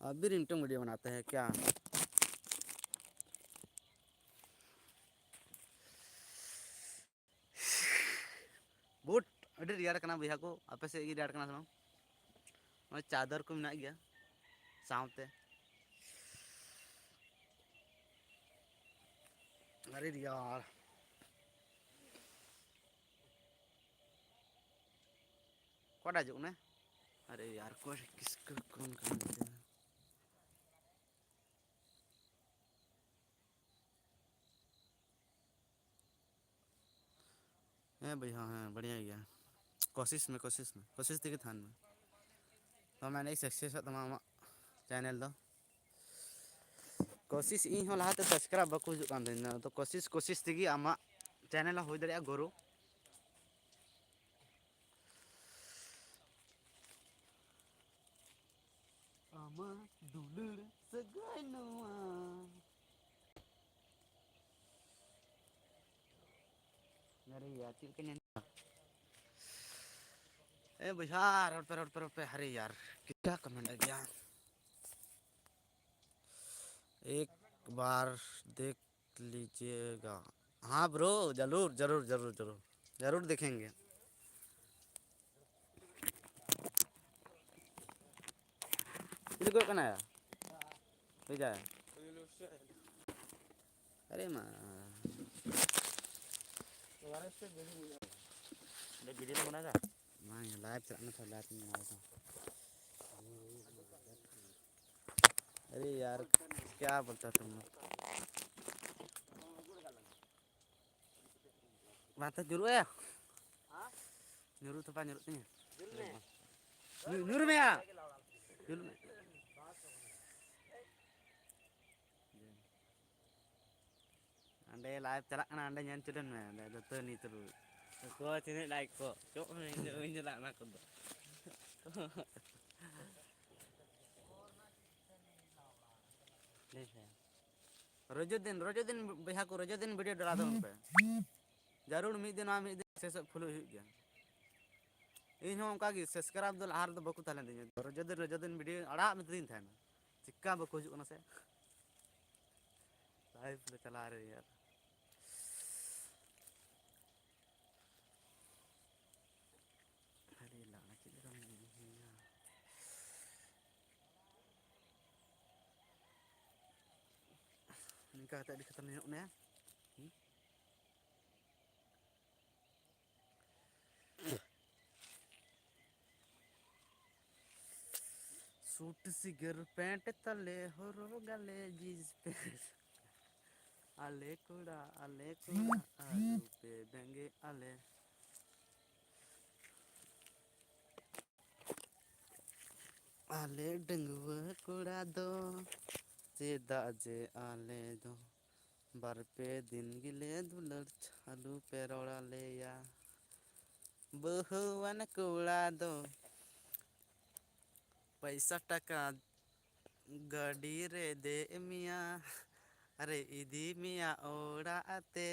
ᱟᱵᱤ ᱨᱤᱝᱴᱳᱱ ᱵᱷᱤᱰᱤᱭᱳ ᱵᱟᱱᱟᱛᱮ ᱦᱮᱸ ᱠᱭᱟ? ᱜᱩᱰ᱾ ᱟᱹᱰᱤ ᱨᱮᱭᱟᱲ ᱠᱟᱱᱟ ᱵᱚᱭᱦᱟ ᱠᱚ, ᱟᱯᱮ ᱥᱮᱫ ᱜᱮ ᱨᱮᱭᱟᱲ ᱠᱟᱱᱟ ᱥᱮ ᱵᱟᱝ? ᱱᱚᱜᱼᱚᱭ ᱪᱟᱫᱚᱨ ᱠᱚ ᱢᱮᱱᱟᱜ ᱜᱮᱭᱟ ᱥᱟᱶᱛᱮ᱾ ᱟᱹᱰᱤ ᱨᱮᱭᱟᱲ᱾ ᱚᱠᱟᱴᱟᱜ ᱦᱤᱡᱩᱜ ᱠᱟᱱᱟ? ᱟᱨᱮ ᱭᱟᱨ, ᱚᱠᱚᱭ ᱠᱤᱥᱠᱟᱹ ᱠᱚᱱ ᱠᱟᱱ ᱛᱟᱭᱟ? ᱦᱮᱸ ᱵᱚᱭᱦᱟ, ᱦᱮᱸ, ᱵᱟᱲᱤᱭᱟ ᱜᱮᱭᱟ᱾ ᱠᱳᱥᱤᱥ ᱢᱮ, ᱠᱳᱥᱤᱥ ᱢᱮ, ᱠᱳᱥᱤᱥ ᱛᱮᱜᱮ ᱛᱟᱦᱮᱱ ᱢᱮ᱾ ᱛᱚ ᱢᱮᱱᱮᱫ ᱥᱟᱠᱥᱮᱥᱚᱜ ᱛᱟᱢᱟ ᱟᱢᱟᱜ ᱪᱮᱱᱮᱞ ᱫᱚ᱾ ᱠᱳᱥᱤᱥ, ᱤᱧ ᱦᱚᱸ ᱞᱟᱦᱟᱛᱮ ᱥᱟᱵᱥᱠᱨᱟᱭᱤᱵ ᱵᱟᱠᱚ ᱦᱤᱡᱩᱜ ᱠᱟᱱ ᱛᱟᱦᱮᱱᱟ, ᱛᱚ ᱠᱳᱥᱤᱥ, ᱠᱳᱥᱤᱥ ᱛᱮᱜᱮ ᱟᱢᱟᱜ ᱪᱮᱱᱮᱞ ᱦᱚᱸ ᱦᱩᱭ ᱫᱟᱲᱮᱭᱟᱜᱼᱟ ᱜᱳᱨᱳ᱾ ᱟᱢᱟᱜ ᱫᱩᱞᱟᱹᱲ ᱥᱟᱹᱜᱟᱹᱭ ᱱᱚᱣᱟ᱾ ᱟᱨᱮ ᱭᱟᱨ, ᱪᱮᱫ ᱞᱮᱠᱟ ᱧᱮᱞ? ᱮ ᱵᱚᱭᱦᱟ, ᱨᱚᱲ ᱯᱮ, ᱨᱚᱲ ᱯᱮ, ᱨᱚᱲ ᱯᱮ᱾ ᱟᱨᱮ ᱭᱟᱨ, ᱠᱤᱛᱱᱟ ᱠᱚ ᱢᱮᱱ ᱜᱮᱭᱟ? ᱮᱠ ᱵᱟᱨ ᱫᱮᱠᱷ लीजिएगा। हाँ ब्रो, जरूर, जरूर, जरूर, जरूर, जरूर देखेंगे। ᱪᱮᱫ ᱠᱚ ᱠᱟᱱᱟ ᱭᱟ? ᱵᱷᱮᱡᱟ᱾ ᱟᱨᱮ ᱢᱟ᱾ ᱵᱷᱤᱰᱤᱭᱳ ᱞᱮ ᱵᱮᱱᱟᱣ ᱮᱫᱟ᱾ ᱵᱟᱝ, ᱞᱟᱭᱤᱵᱷ ᱪᱟᱞᱟᱜ ᱠᱟᱱᱟ ᱛᱚ, ᱞᱟᱭᱤᱵᱷ ᱤᱧ ᱵᱮᱱᱟᱣ ᱮᱫᱟ᱾ अरे यार, क्या बोलता तुम लोग? ᱵᱟᱝ ᱛᱚ ᱧᱩᱨᱩᱜᱼᱟ᱾ ᱧᱩᱨᱩᱜ ᱛᱚᱯᱟ ᱧᱩᱨᱩᱜ ᱛᱤᱧᱟᱹ᱾ ᱧᱩ-, ᱧᱩᱨ ᱢᱮᱭᱟ᱾ ᱧᱩᱨ ᱢᱮ᱾ ᱚᱸᱰᱮ ᱞᱟᱭᱤᱵᱷ ᱪᱟᱞᱟᱜ ᱠᱟᱱᱟ, ᱚᱸᱰᱮ ᱧᱮᱞ ᱦᱚᱪᱚ ᱞᱮᱱ ᱢᱮ, ᱚᱸᱰᱮ ᱫᱟᱹᱛᱟᱹᱱᱤ ᱛᱩᱞᱩᱡ᱾ ᱚᱠᱚᱭ ᱛᱤᱱᱟᱹᱜ ᱞᱟᱭᱤᱠ ᱠᱚ? ᱪᱚᱜ ᱢᱮ, ᱤᱧ ᱫᱚ ᱵᱟᱹᱧ ᱪᱟᱞᱟᱜᱼᱟ ᱚᱱᱟ ᱠᱚᱫᱚ᱾ ᱞᱟᱹᱭ ᱯᱮ᱾ ᱨᱚᱡᱚ ᱫᱤᱱ, ᱨᱚᱡᱚ ᱫᱤᱱ ᱵᱚᱭᱦᱟ ᱠᱚ, ᱨᱚᱡᱚ ᱫᱤᱱ ᱵᱷᱤᱰᱤᱭᱳ ᱰᱟᱞᱟᱣ ᱛᱟᱵᱚᱱ ᱯᱮ᱾ ᱡᱟᱹᱨᱩᱲ ᱢᱤᱫ ᱫᱤᱱ ᱟᱨ ᱢᱤᱫ ᱫᱤᱱ ᱥᱮᱥᱚᱜ ᱯᱷᱩᱞᱩᱡ ᱦᱩᱭᱩᱜ ᱜᱮᱭᱟ᱾ ᱤᱧ ᱦᱚᱸ ᱚᱱᱠᱟ ᱜᱮ, ᱥᱟᱵᱥᱠᱨᱟᱭᱤᱵ ᱫᱚ ᱞᱟᱦᱟ ᱨᱮᱫᱚ ᱵᱟᱠᱚ ᱛᱟᱦᱮᱸ ᱞᱮᱱ ᱛᱤᱧᱟ᱾ ᱨᱚᱡᱚ ᱫᱤᱱ, ᱨᱚᱡᱚ ᱫᱤᱱ ᱵᱷᱤᱰᱤᱭᱳ ᱟᱲᱟᱜ ᱢᱮ ᱛᱤᱧ ᱛᱟᱦᱮᱱᱟ᱾ ᱪᱮᱠᱟ ᱵᱟᱠᱚ ᱦᱤᱡᱩᱜ ᱠᱟᱱᱟ ᱥᱮ? ᱞᱟᱭᱤᱵᱷ ᱞᱮ ᱪᱟᱞᱟᱣ ᱨᱮ ᱭᱟᱨ᱾ ᱟᱹᱰᱤ ᱞᱟᱲᱟ ᱪᱮᱫ ᱞᱮᱠᱟᱢ ᱧᱮᱞ ᱧᱟ? ᱱᱤᱝᱠᱟ ᱠᱟᱛᱮ ᱟᱹᱰᱤ ᱠᱷᱟᱛᱟᱨ ᱧᱮᱞᱚᱜ ᱠᱟᱱᱟ᱾ ᱦᱩᱸ? ᱥᱩᱴ ᱥᱤᱜᱟᱨ ᱯᱮᱱᱴ ᱛᱟᱞᱮ ᱦᱚᱨᱚᱜᱟᱞᱮ ᱡᱤᱱᱥ ᱯᱮᱱᱴ᱾ ᱟᱞᱮ ᱠᱚᱲᱟ, ᱟᱞᱮ ᱠᱚᱲᱟ, ᱟᱞᱚ ᱯᱮ ᱵᱮᱸᱜᱮᱫ ᱟᱞᱮ᱾ ᱟᱞᱮ ᱰᱟᱺᱜᱩᱣᱟᱹ ᱠᱚᱲᱟ ᱫᱚ ᱪᱮᱫᱟᱜ ᱡᱮ ᱟᱞᱮ ᱫᱚ ᱵᱟᱨ ᱯᱮ ᱫᱤᱱ ᱜᱮᱞᱮ ᱫᱩᱞᱟᱹᱲ, ᱟᱞᱚ ᱯᱮ ᱨᱚᱲ ᱟᱞᱮᱭᱟ᱾ ᱵᱟᱹᱦᱩᱣᱟᱱ ᱠᱚᱲᱟ ᱫᱚ ᱯᱚᱭᱥᱟ ᱴᱟᱠᱟ ᱜᱟᱹᱰᱤ ᱨᱮ ᱫᱮᱡ ᱢᱮᱭᱟ, ᱟᱨᱮ ᱤᱫᱤ ᱢᱮᱭᱟ ᱚᱲᱟᱜ ᱛᱮ᱾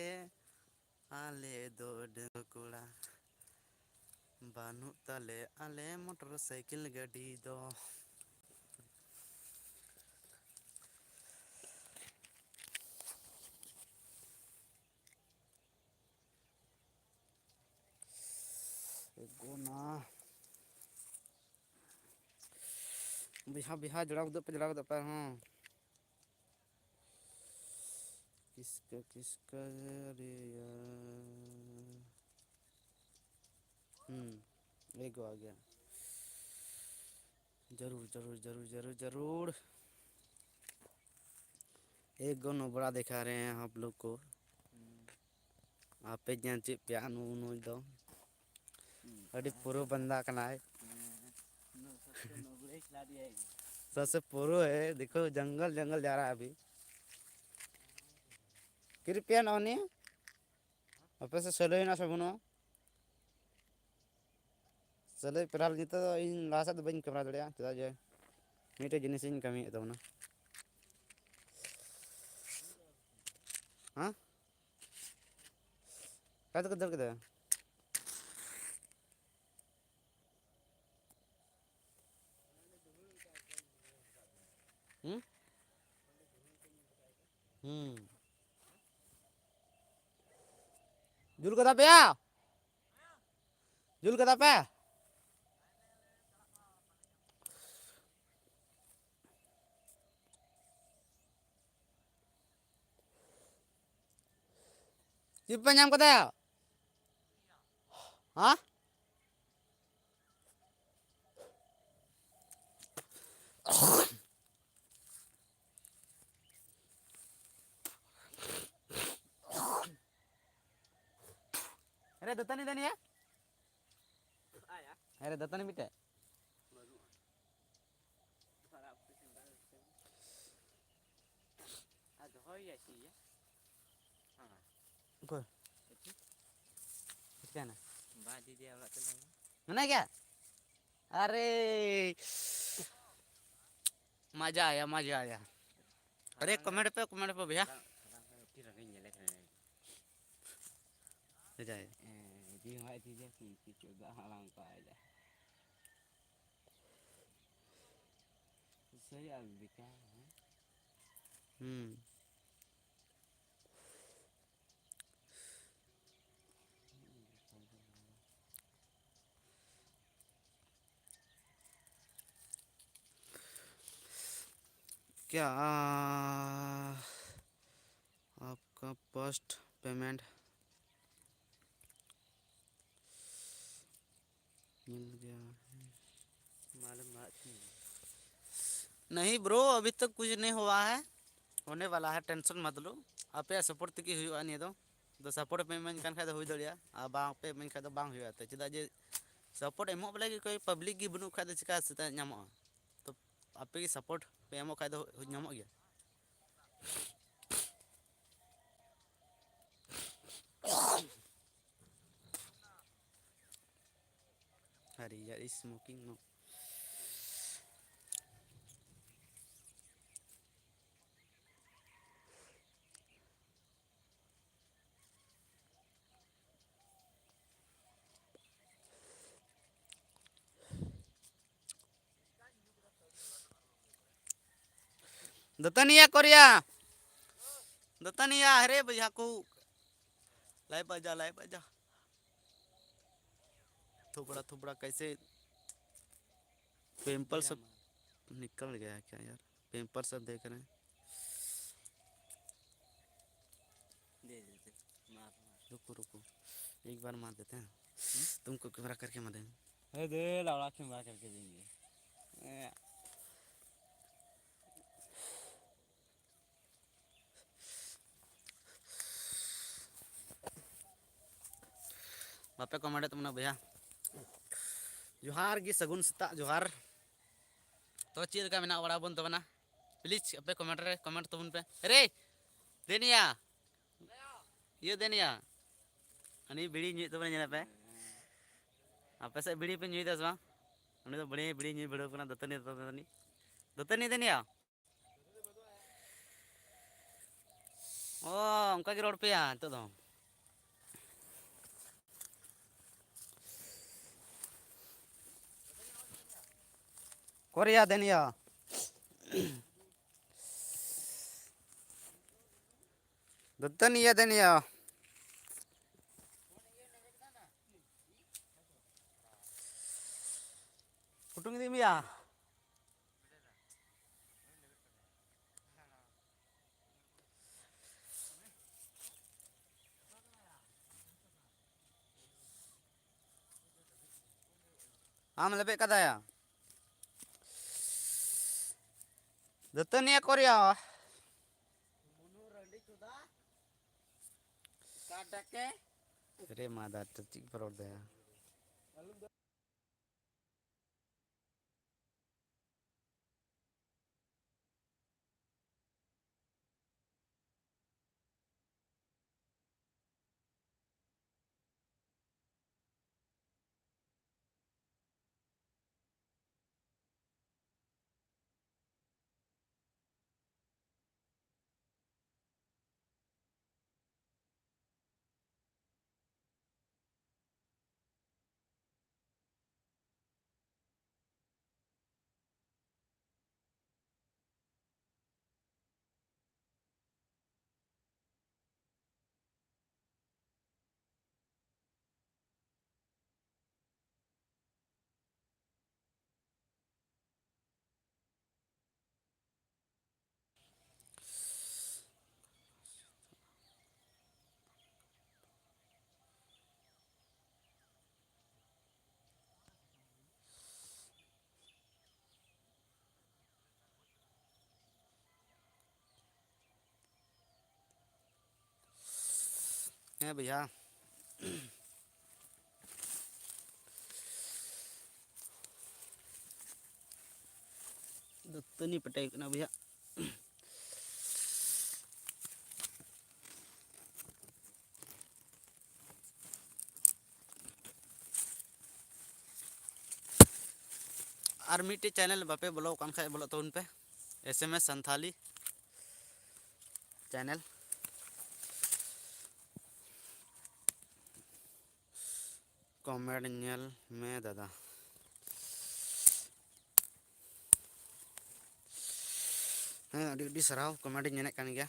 ᱟᱞᱮ ᱫᱚ ᱰᱟᱺᱜᱩᱣᱟᱹ ᱠᱚᱲᱟ, ᱵᱟᱹᱱᱩᱜ ᱛᱟᱞᱮ ᱟᱞᱮ ᱢᱚᱴᱚᱨ ᱥᱟᱭᱠᱮᱞ ᱜᱟᱹᱰᱤ ᱫᱚ᱾ ᱮᱜᱳ ᱱᱟ᱾ ᱵᱤᱦᱟ, ᱵᱤᱦᱟ, ᱡᱚᱲᱟᱣ ᱜᱚᱫᱚᱜ ᱯᱮ, ᱡᱚᱲᱟᱣ ᱜᱚᱫᱚᱜ ᱯᱮ, ᱦᱚᱸ᱾ ᱠᱤᱥᱠᱟ, ᱠᱤᱥᱠᱟ ᱨᱮᱭᱟ᱾ हम्म, एक गो आ गया। जरूर, जरूर, जरूर, जरूर, जरूर। एक गो नुबड़ा दिखा रहे हैं आप लोग को। ᱟᱯᱮ ᱧᱮᱞ ᱪᱮᱫ ᱯᱮ, ᱱᱩᱭ, ᱱᱩᱭ ᱫᱚ ᱟᱹᱰᱤ ᱯᱩᱨᱩ ᱵᱟᱱᱫᱟ ᱠᱟᱱᱟᱭ᱾ सबसे पुरु है, देखो जंगल जंगल जा रहा है अभी। कृपया नौनी, ᱟᱯᱮ ᱥᱮᱫ ᱥᱟᱹᱞᱟᱹᱭ ᱦᱮᱱᱟᱜ ᱥᱮ ᱵᱟᱹᱱᱩᱜᱼᱟ? ᱥᱟᱹᱞᱟᱹᱭ ᱯᱮᱨᱟᱞ ᱱᱤᱛᱚᱜ ᱫᱚ ᱤᱧ ᱞᱟᱦᱟ ᱥᱮᱫ ᱫᱚ ᱵᱟᱹᱧ ᱠᱮᱢᱮᱨᱟ ᱫᱟᱲᱮᱭᱟᱜᱼᱟ, ᱪᱮᱫᱟᱜ ᱡᱮ ᱢᱤᱫᱴᱮᱡ ᱡᱤᱱᱤᱥ ᱤᱧ ᱠᱟᱹᱢᱤᱭᱮᱫ ᱛᱟᱵᱚᱱᱟ᱾ ᱦᱮᱸ? ᱚᱠᱟ ᱛᱮᱠᱚ ᱫᱟᱹᱲ ᱠᱮᱫᱟ? ᱦᱩᱸ? ᱦᱩᱸ᱾ ᱡᱩᱞ ᱠᱟᱫᱟ ᱯᱮᱭᱟ? ᱡᱩᱞ ᱠᱟᱫᱟ ᱯᱮ? ᱪᱮᱫ ᱯᱮ ᱧᱟᱢ ᱠᱟᱫᱟ? ᱦᱮᱸ? ᱟᱨᱮ, ᱫᱟᱹᱛᱟᱹᱱᱤ ᱫᱟᱹᱱᱤᱭᱟ? ᱟᱨᱮ, ᱫᱟᱹᱛᱟᱹᱱᱤ ᱢᱤᱫᱴᱮᱡ᱾ ᱟᱨ ᱫᱚᱦᱚᱭ ᱭᱟ ᱪᱮᱫ ᱭᱟ? ᱦᱮᱸ᱾ ᱚᱠᱚᱭ? ᱪᱮᱫ ᱪᱤᱠᱟᱹᱭᱱᱟ? ᱵᱟ, ᱫᱤᱫᱤᱭᱟ ᱚᱲᱟᱜ ᱪᱟᱞᱟᱣ ᱮᱱᱟ᱾ ᱢᱮᱱᱟᱭ ᱜᱮᱭᱟ? ᱟᱨᱮ! मजा आया, मजा आया। अरे कमेंट पे, कमेंट पे भैया। ᱨᱚᱴᱤ ᱨᱚᱝᱜᱤᱧ ᱧᱮᱞᱮ ᱠᱟᱱᱟ᱾ ᱵᱷᱮᱡᱟᱭ᱾ ᱦᱮᱸ, ᱡᱤᱣᱤ ᱦᱚᱸ ᱟᱡ ᱛᱮᱜᱮ ᱠᱤ, ᱠᱤ, ᱠᱤ, ᱫᱟᱜ ᱦᱟᱞᱟᱝ ᱠᱚ ᱟᱡ ᱫᱚ᱾ ᱥᱟᱹᱨᱤ ᱟᱨ ᱵᱮᱠᱟᱨ, ᱦᱮᱸ? ᱦᱩᱸ᱾ क्या आपका फर्स्ट पेमेंट मिल गया है? मालूम बात नहीं। नहीं ब्रो, अभी तक कुछ नहीं हुआ है, होने वाला है, टेंशन मत लो। ᱟᱯᱮᱭᱟᱜ ᱥᱟᱯᱳᱨᱴ ᱛᱮᱜᱮ ᱦᱩᱭᱩᱜᱼᱟ ᱱᱤᱭᱟᱹ ᱫᱚ᱾ ᱟᱫᱚ ᱥᱟᱯᱳᱨᱴ ᱯᱮ ᱮᱢᱟᱹᱧ ᱠᱟᱱ ᱠᱷᱟᱡ ᱫᱚ ᱦᱩᱭ ᱫᱟᱲᱮᱭᱟᱜᱼᱟ, ᱟᱨ ᱵᱟᱝ ᱯᱮ ᱮᱢᱟᱹᱧ ᱠᱷᱟᱡ ᱫᱚ ᱵᱟᱝ ᱦᱩᱭᱩᱜᱼᱟ᱾ ᱛᱚ ᱪᱮᱫᱟᱜ ᱡᱮ ᱥᱟᱯᱳᱨᱴ ᱮᱢᱚᱜ ᱵᱚᱞᱮ ᱜᱮ ᱚᱠᱚᱭ ᱯᱟᱵᱽᱞᱤᱠ ᱜᱮ ᱵᱟᱹᱱᱩᱜ ᱠᱷᱟᱡ ᱫᱚ ᱪᱤᱠᱟ ᱥᱮᱛᱟᱜ ᱧᱟᱢᱚᱜᱼᱟ? ᱛᱚ ᱟᱯᱮ ᱜᱮ ᱥᱟᱯᱳᱨᱴ ᱯᱮ ᱮᱢᱚᱜ ᱠᱷᱟᱡ ᱫᱚ ᱧᱟᱢᱚᱜ ᱜᱮᱭᱟ᱾ Hari ya smoking no. ᱫᱟᱹᱛᱟᱹᱱᱤᱭᱟ ᱠᱚᱨᱤᱭᱟ, ᱫᱟᱹᱛᱟᱹᱱᱤᱭᱟ, ᱦᱮᱨᱮ ᱵᱚᱭᱦᱟ ᱠᱚ, ᱞᱟᱭᱤᱵ ᱟᱡᱟ, ᱞᱟᱭᱤᱵ ᱟᱡᱟ᱾ थोबड़ा थोबड़ा कैसे पिंपल सब निकल गया है क्या यार? पिंपल सब देख रहे हैं। दे देते, मार, मार। रुको, रुको, एक बार मार देते हैं। तुमको कैमरा करके मारेंगे। अरे दे, लावड़ा कैमरा करके देंगे। ए। ᱵᱟᱯᱮ ᱠᱚᱢᱮᱱᱴ ᱮᱫ ᱛᱟᱵᱚᱱᱟ ᱵᱚᱭᱦᱟ᱾ ᱡᱚᱦᱟᱨ ᱜᱮ, ᱥᱟᱹᱜᱩᱱ ᱥᱮᱛᱟᱜ ᱡᱚᱦᱟᱨ᱾ ᱛᱚ ᱪᱮᱫ ᱞᱮᱠᱟ ᱢᱮᱱᱟᱜ ᱵᱟᱲᱟ ᱵᱚᱱ ᱛᱟᱵᱚᱱᱟ? ᱯᱞᱤᱡᱽ ᱟᱯᱮ ᱠᱚᱢᱮᱱᱴ ᱨᱮ ᱠᱚᱢᱮᱱᱴ ᱛᱟᱵᱚᱱ ᱯᱮ᱾ ᱨᱮ ᱫᱮᱱᱤᱭᱟ, ᱤᱭᱟᱹ ᱫᱮᱱᱤᱭᱟ, ᱦᱟᱹᱱᱤ ᱵᱤᱲᱤ ᱧᱩᱭᱮᱫ ᱛᱟᱵᱚᱱᱟ, ᱧᱮᱞ ᱯᱮ᱾ ᱟᱯᱮ ᱥᱮᱫ ᱵᱤᱲᱤ ᱯᱮ ᱧᱩᱭᱮᱫᱟ ᱥᱮ ᱵᱟᱝ? ᱩᱱᱤ ᱫᱚ ᱵᱤᱲᱤ, ᱵᱤᱲᱤ ᱧᱩᱭ ᱵᱷᱤᱲᱟᱹᱣ ᱠᱟᱱᱟ, ᱫᱟᱹᱛᱟᱹᱱᱤ, ᱫᱟᱹᱛᱟᱹᱱᱤ᱾ ᱫᱟᱹᱛᱟᱹᱱᱤ ᱫᱮᱱ ᱭᱟ᱾ ᱚ, ᱚᱱᱠᱟ ᱜᱮ ᱨᱚᱲ ᱯᱮᱭᱟ ᱱᱤᱛᱚᱜ ᱫᱚ᱾ ᱠᱚᱨᱮᱭᱟ ᱫᱮᱱ ᱭᱟ᱾ ᱫᱟᱹᱛᱟᱹᱱᱤ ᱭᱟ ᱫᱮᱱ ᱭᱟ᱾ ᱠᱩᱴᱩᱝ ᱤᱫᱤ ᱢᱮᱭᱟ᱾ ᱟᱢ ᱞᱮᱵᱮᱫ ᱠᱟᱫᱟᱭᱟ᱾ ᱫᱟᱹᱛᱟᱹᱱᱤ ᱚᱠᱚᱨᱭᱟ᱾ ᱨᱮ ᱢᱟᱫᱟ ᱪᱮᱫ ᱯᱮ ᱨᱚᱲ ᱫᱟᱭᱟ? ᱦᱮᱸ ᱵᱚᱭᱦᱟ᱾ ᱫᱟᱹᱛᱟᱹᱱᱤ ᱯᱮᱴᱮᱡ ᱠᱟᱱᱟ ᱵᱚᱭᱦᱟ᱾ ᱟᱨ ᱢᱤᱫᱴᱮᱡ ᱪᱮᱱᱮᱞ ᱵᱟᱯᱮ ᱵᱚᱞᱚ ᱟᱠᱟᱱ ᱠᱷᱟᱡ, ᱵᱚᱞᱚᱜ ᱛᱟᱵᱚᱱ ᱯᱮ, S M S Santali channel. Comment ᱧᱮᱞ ᱢᱮ ᱫᱟᱫᱟ᱾ ᱦᱮᱸ, ᱟᱹᱰᱤ ᱟᱹᱰᱤ ᱥᱟᱨᱦᱟᱣ, ᱠᱚᱢᱮᱱᱴ ᱤᱧ ᱧᱮᱞᱮᱫ ᱠᱟᱱ ᱜᱮᱭᱟ᱾